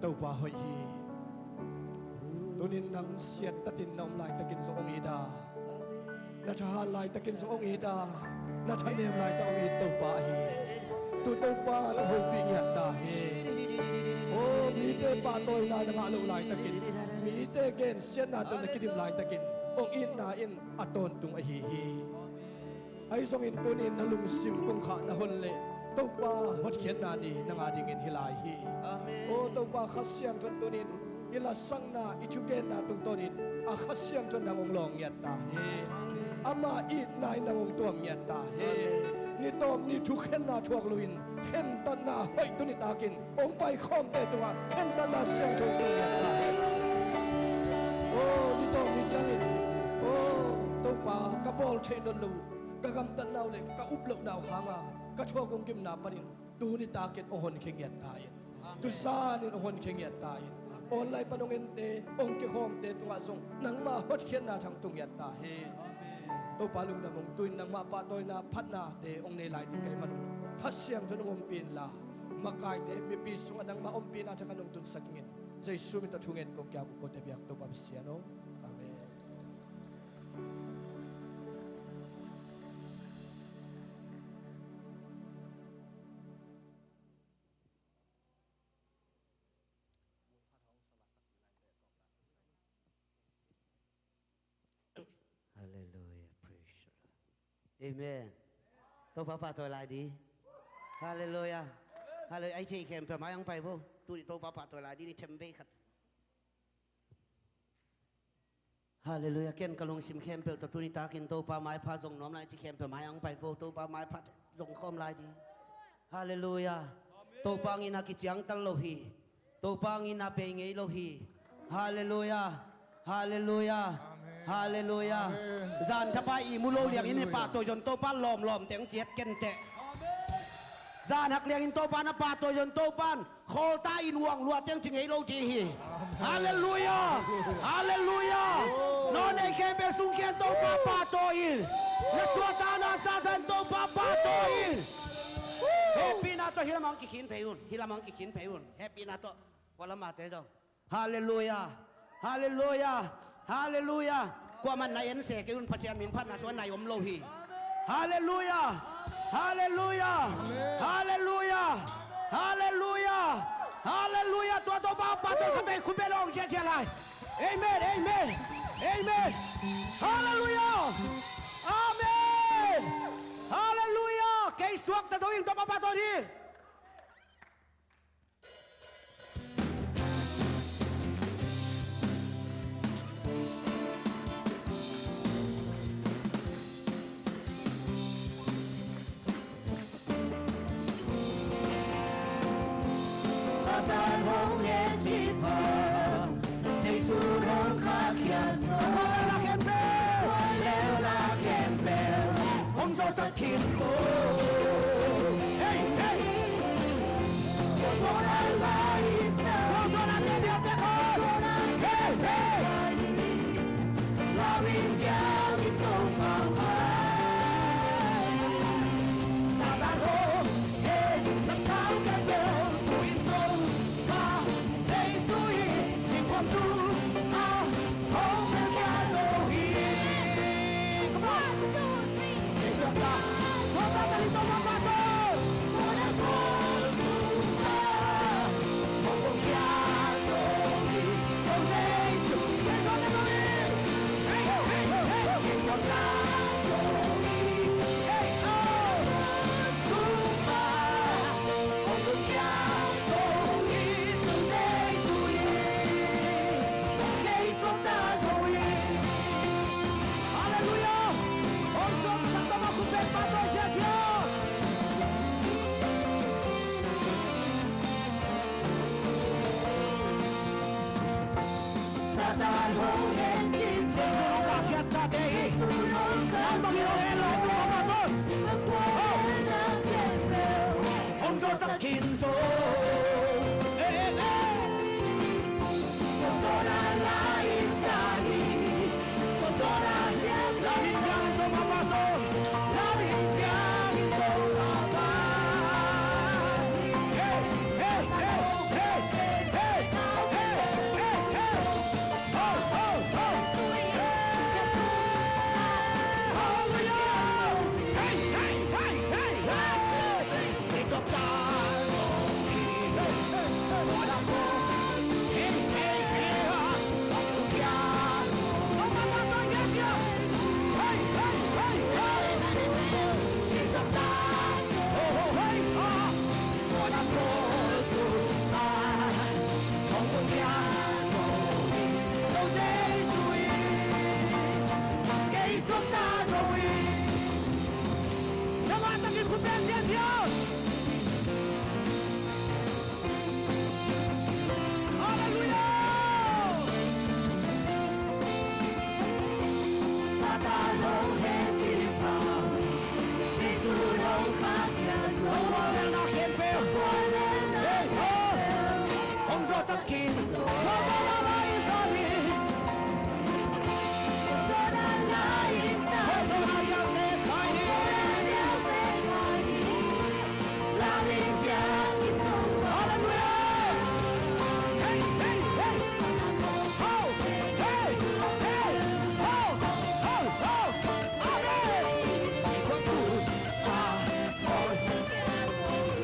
Topa hoih hi. Tunin nang siattatin na om laitakin zong hong it a, na thahat laitakin zong hong it a, na thanem laitak hong it Topa ahi hi. Tu Topa na hopih ngiat ta hi. O, mite pahtawina na ngah loh laitakin, mite gensiatna tawh na kidim laitakin hong itna in a tawntung ahi hi. Ahi zongin tunin na lungsim kongkhak na hon leh Topa hotkhiatna ni nang a dingin hi lai hi. Amen. O Topa Kha Siangtho in tunin i lasakna, i thugenna tungtawnin a Kha Siangtho in nang hong lawng ngiat ta hi. Ama itna in nang hong tuam ngiat ta hi. Amen. Ni tawm ni thukhenna thuak loin khentatna hoih tu nitakin hong paikhawmte tungah khentatna siangtho hong tung ngiat ta hi. O, ni tawm ni ciangin, o, Topa, ka bawl theih nawn loh, ka gamtatna uh le ka up lohna uh hanga ka thuak hong gimna panin tu nitakin hong honkhia ngiat ta in. Amen. Tu zanin hong honkhia ngiat ta in. Online pan hong ente, hong kikhawmte tungah zong nangmah hotkhiatna thang tung ngiat ta hi. Amen. Topa lungdam ung, tuin nangmah pahtawina phatnate hong nei lai ding ka hih manun Kha Siangtho in hong ompih inla, makaite mipi sungah nangmah ompihna thak hong tunsak ing in. Jesu min tawh thungen kong kiang uh kote biak Topa Pasian aw. Amen. Halleluia. Praise the Lord. Amen. Topa pahtawi lai di. Halleluia. Halleluia. Ai, thei khempeuh mai hong pai vo. Tuni Topa pahtawi lai di ni, themvei khat. Halleluia. Ken ka lungsim khempeuh tawh tuni takin Topa maipha zong nuam lai ci khempeuh mai hong pai vo. Topa maipha zong khawm lai di. Halleluia. Topa ngina kiciangtal lo hi. Topa ngina bei ngei lo hi. Halleluia. Halleluia. Amen. Halleluia. Amen. Zan thapai i mu lo liangin i pahtawi zon Topa lawmlawm teng ciat kenteh. Zan hak liangin Topa na pahtawi zon Topan khawlta in uang luah teng ci ngei lo ding hi. Amen. Halleluia. Halleluia. Halleluia. Naw nei khempeuh sungkhian Topa pahtawi in. Na suahtakna sasa in Topa pahtawi in. Hehpihna tawh hih lamah kikhin phei un. Hih lamah kikhin phei un. Hehpihna tawh. Kua lamah te zong. Halleluia. Halleluia. Halleluia. Kuamah nai en se kei un, Pasian min phatna sungah nai om lo hi. Halleluia. Halleluia. Halleluia. Halleluia. Halleluia. Tua Topa pahtawi khat vei khut beng lo hong ciahciah lai. Amen. Amen. Amen. Halleluia. Amen. Halleluia. Kei suakta zo ing, Topa pahtawi hi. Satan hong en cih bang, Jesu hong khahkhia zo. Tua leh na khempeuh, tua leh na khempeuh hong zawhsak khin zo. Hey, hey. Tua zawhna lai in sa. Tua zawhna te biak te khawng. Hey, hey. Lau in kiang in Topa phat. Satan hong en na tang khempeuh tu in Topa Jesu in singkhuam tungah hong piankhia zo hi. Come on. Jesu ta, suakta ta in Topa pahtawi. Hong piankhia zo hi. Hong Jesu, Jesu ta zo hi. Hey, hey, hey, hey. Jesu ta zo hi. Hey, oh. Sumpa. Halleluia. Hong sumsak tawh ma khut beng pahtawi ciahciah. Satan hong en cih bang, Jesu hong khahkhiat sate hi. Jesu hong khahkhiat sate hi. Nang bangin hong en lo, Topa pahtawi. Ka kuan na khempeuh hong zawhsak khin zo. Eh, eh, eh. Hong zawhna lai in sa ni. Hong zawhna hiang, lam in hiang in Topa pahtawi. Lam in hiang in Topa pahtawi. Hey, hey, hey, hey, hey.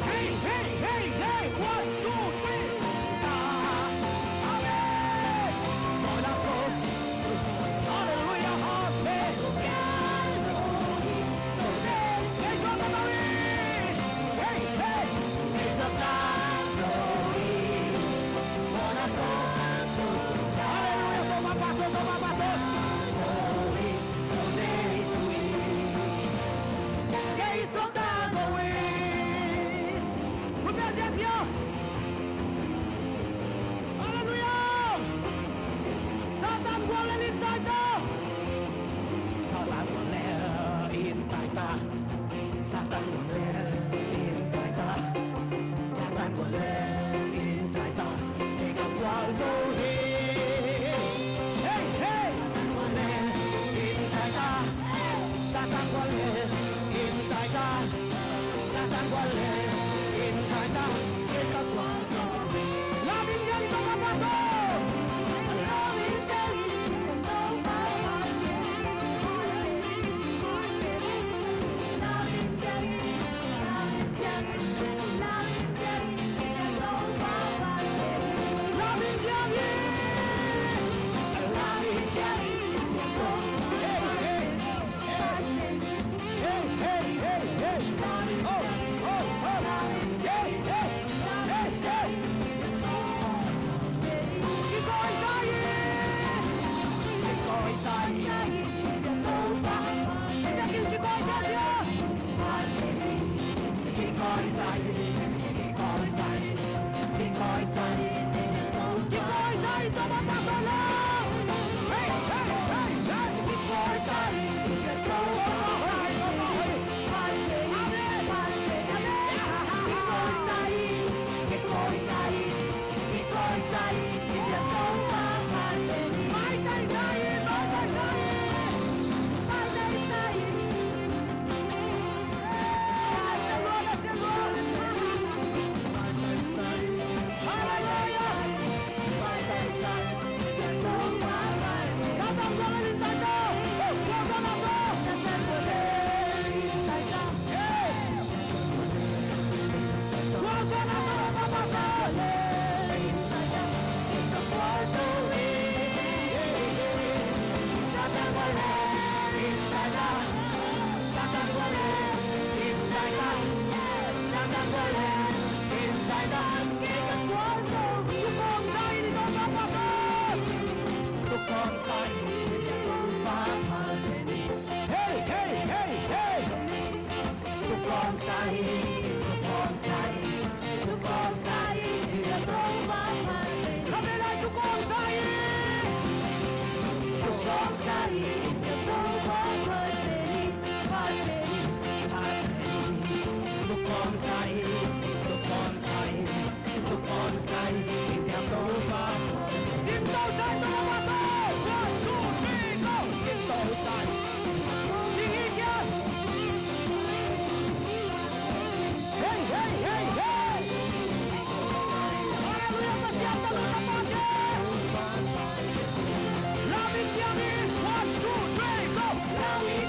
Hey, hey, hey, hey, one, two, three. Ah, amen. Monaco. Hallelujah, amen. Hey, hey. Monaco. Hallelujah, toma pato, toma pato. Hallelujah! Satan gual lel in taita. Satan gual lel in taita. Satan gual lel in taita. Satan gual lel in taita. Kei ka gual zo hi. Hey, hey. Satan gual lel in taita. Satan gual lel in taita. Kei ka gual zo hi. Lam in, lam in, toma pato. Hey, hey, hey, hey. Oh, oh, oh. Hey, hey, hey, hey. Kikoisa hi. Kikoisa hi. Kikoisa hi. Kikoisa hi. Kikoisa hi. Kikoisa hi, toma pato la. Hey, hey, hey, hey. Kikoisa hi. Amen. Amen. Kikoisa hi. Kikoisa hi. Kikoisa hi. Maitai sa hi. Maitai sa hi. Maitai sa hi. Hey, hey, hey, hey. Hey, hey, hey, hey! Hallelujah, Pasian, talu na pate. Lam in, lam in, one, two, three, go! Lam in,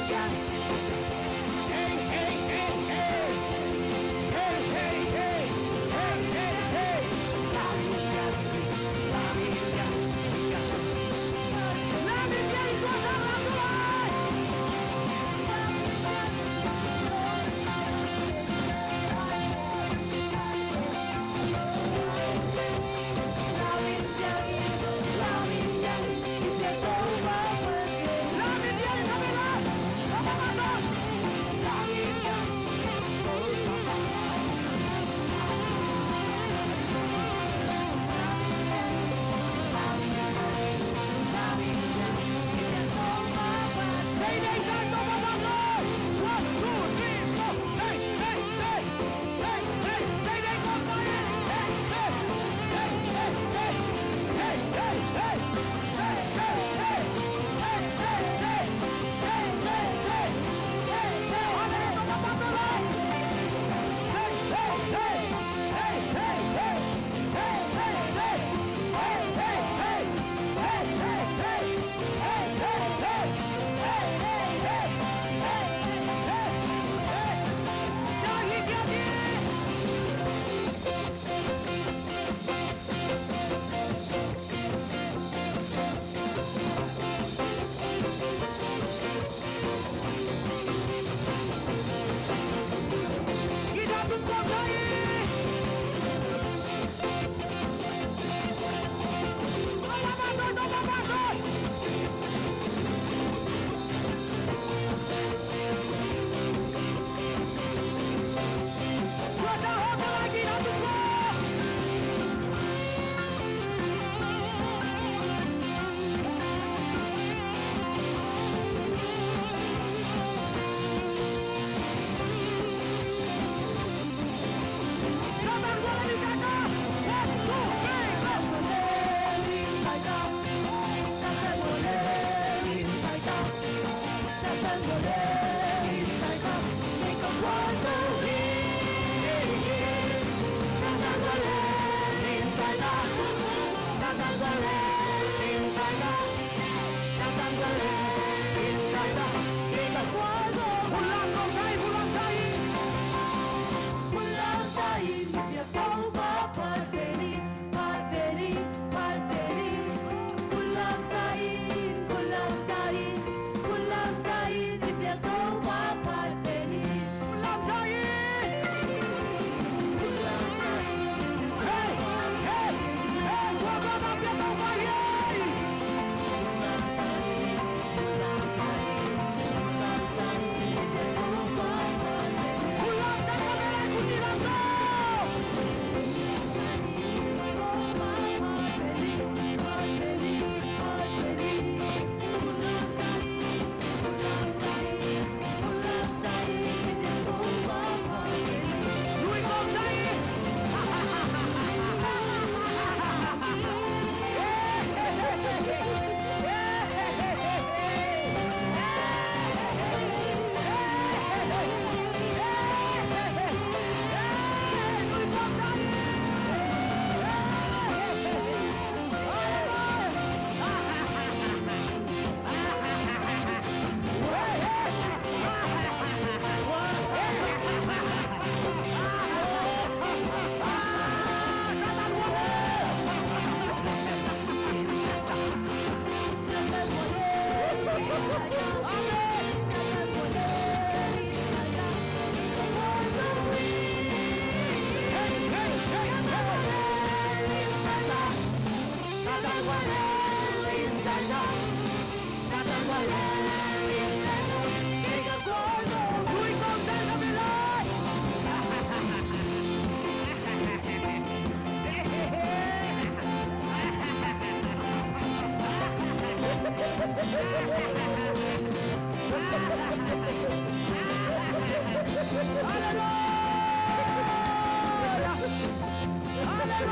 Halleluia! Halleluia! Halleluia!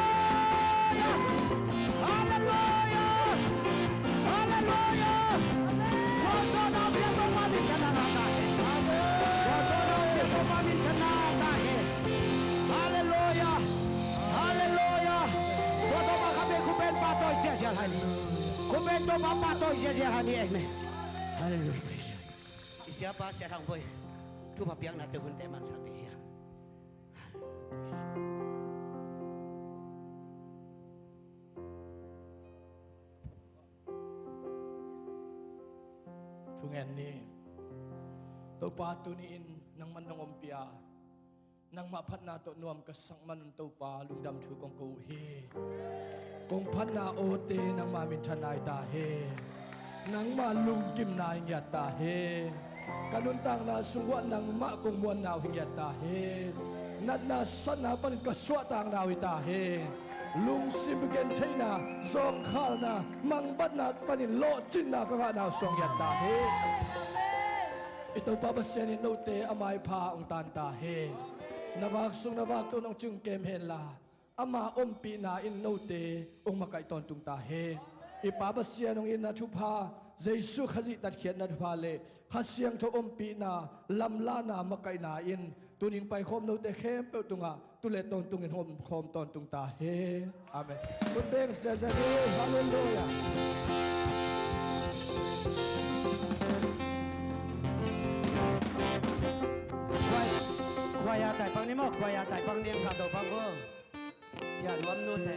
Halleluia! Halleluia! Halleluia! Tua tawh bang khat pen khutbeng pahtawi ziahziah lai ni. Khutbeng Topa pahtawi ziahziah lai ni. Amen. Halleluia. Praise God. I siapa Sia Thang Bawi thupha piaknate hunte mansak dih hi hang. Thungen ni. Topa, tuni-in nangman nong ompih a, nangmah phatna tawh nuam ka sak man un Topa, lungdam thu kong ko uh hi. Kong phatna awte nangma minthanna hi ta hen. Nangma lunggimna hi ngiat ta hen. Ka nuntakna sung uah nangmah kong muanna uh hi ngiat ta hen. Natna satna panin ka suahtakna uh hi ta hen. Lungsim gentheihna, zawngkhalna, mangbatna panin lawhcinna ka ngahna uh suang ngiat ta hen. I Topa Pasian in note a maipha hong tan ta hen. Na vak sung na vak tun hong cing kem henla, ama ompihna in note hong makaih tawntung ta hen. I Pa Pasian hong itna thupha, Jesu Khazih tatkhiatna thupha le Kha Siangtho ompihna, lamlahna, makaihna in tuning paikhawm note khempeuh tungah tu le tawntungin hong omkhawm tawntung ta hen. Amen. Khut beng ziahziah ni. Halleluia. Khua, khua ya tai pang ni maw, khua ya tai pang ni ang kha to pang ko. Cia nuam nu te.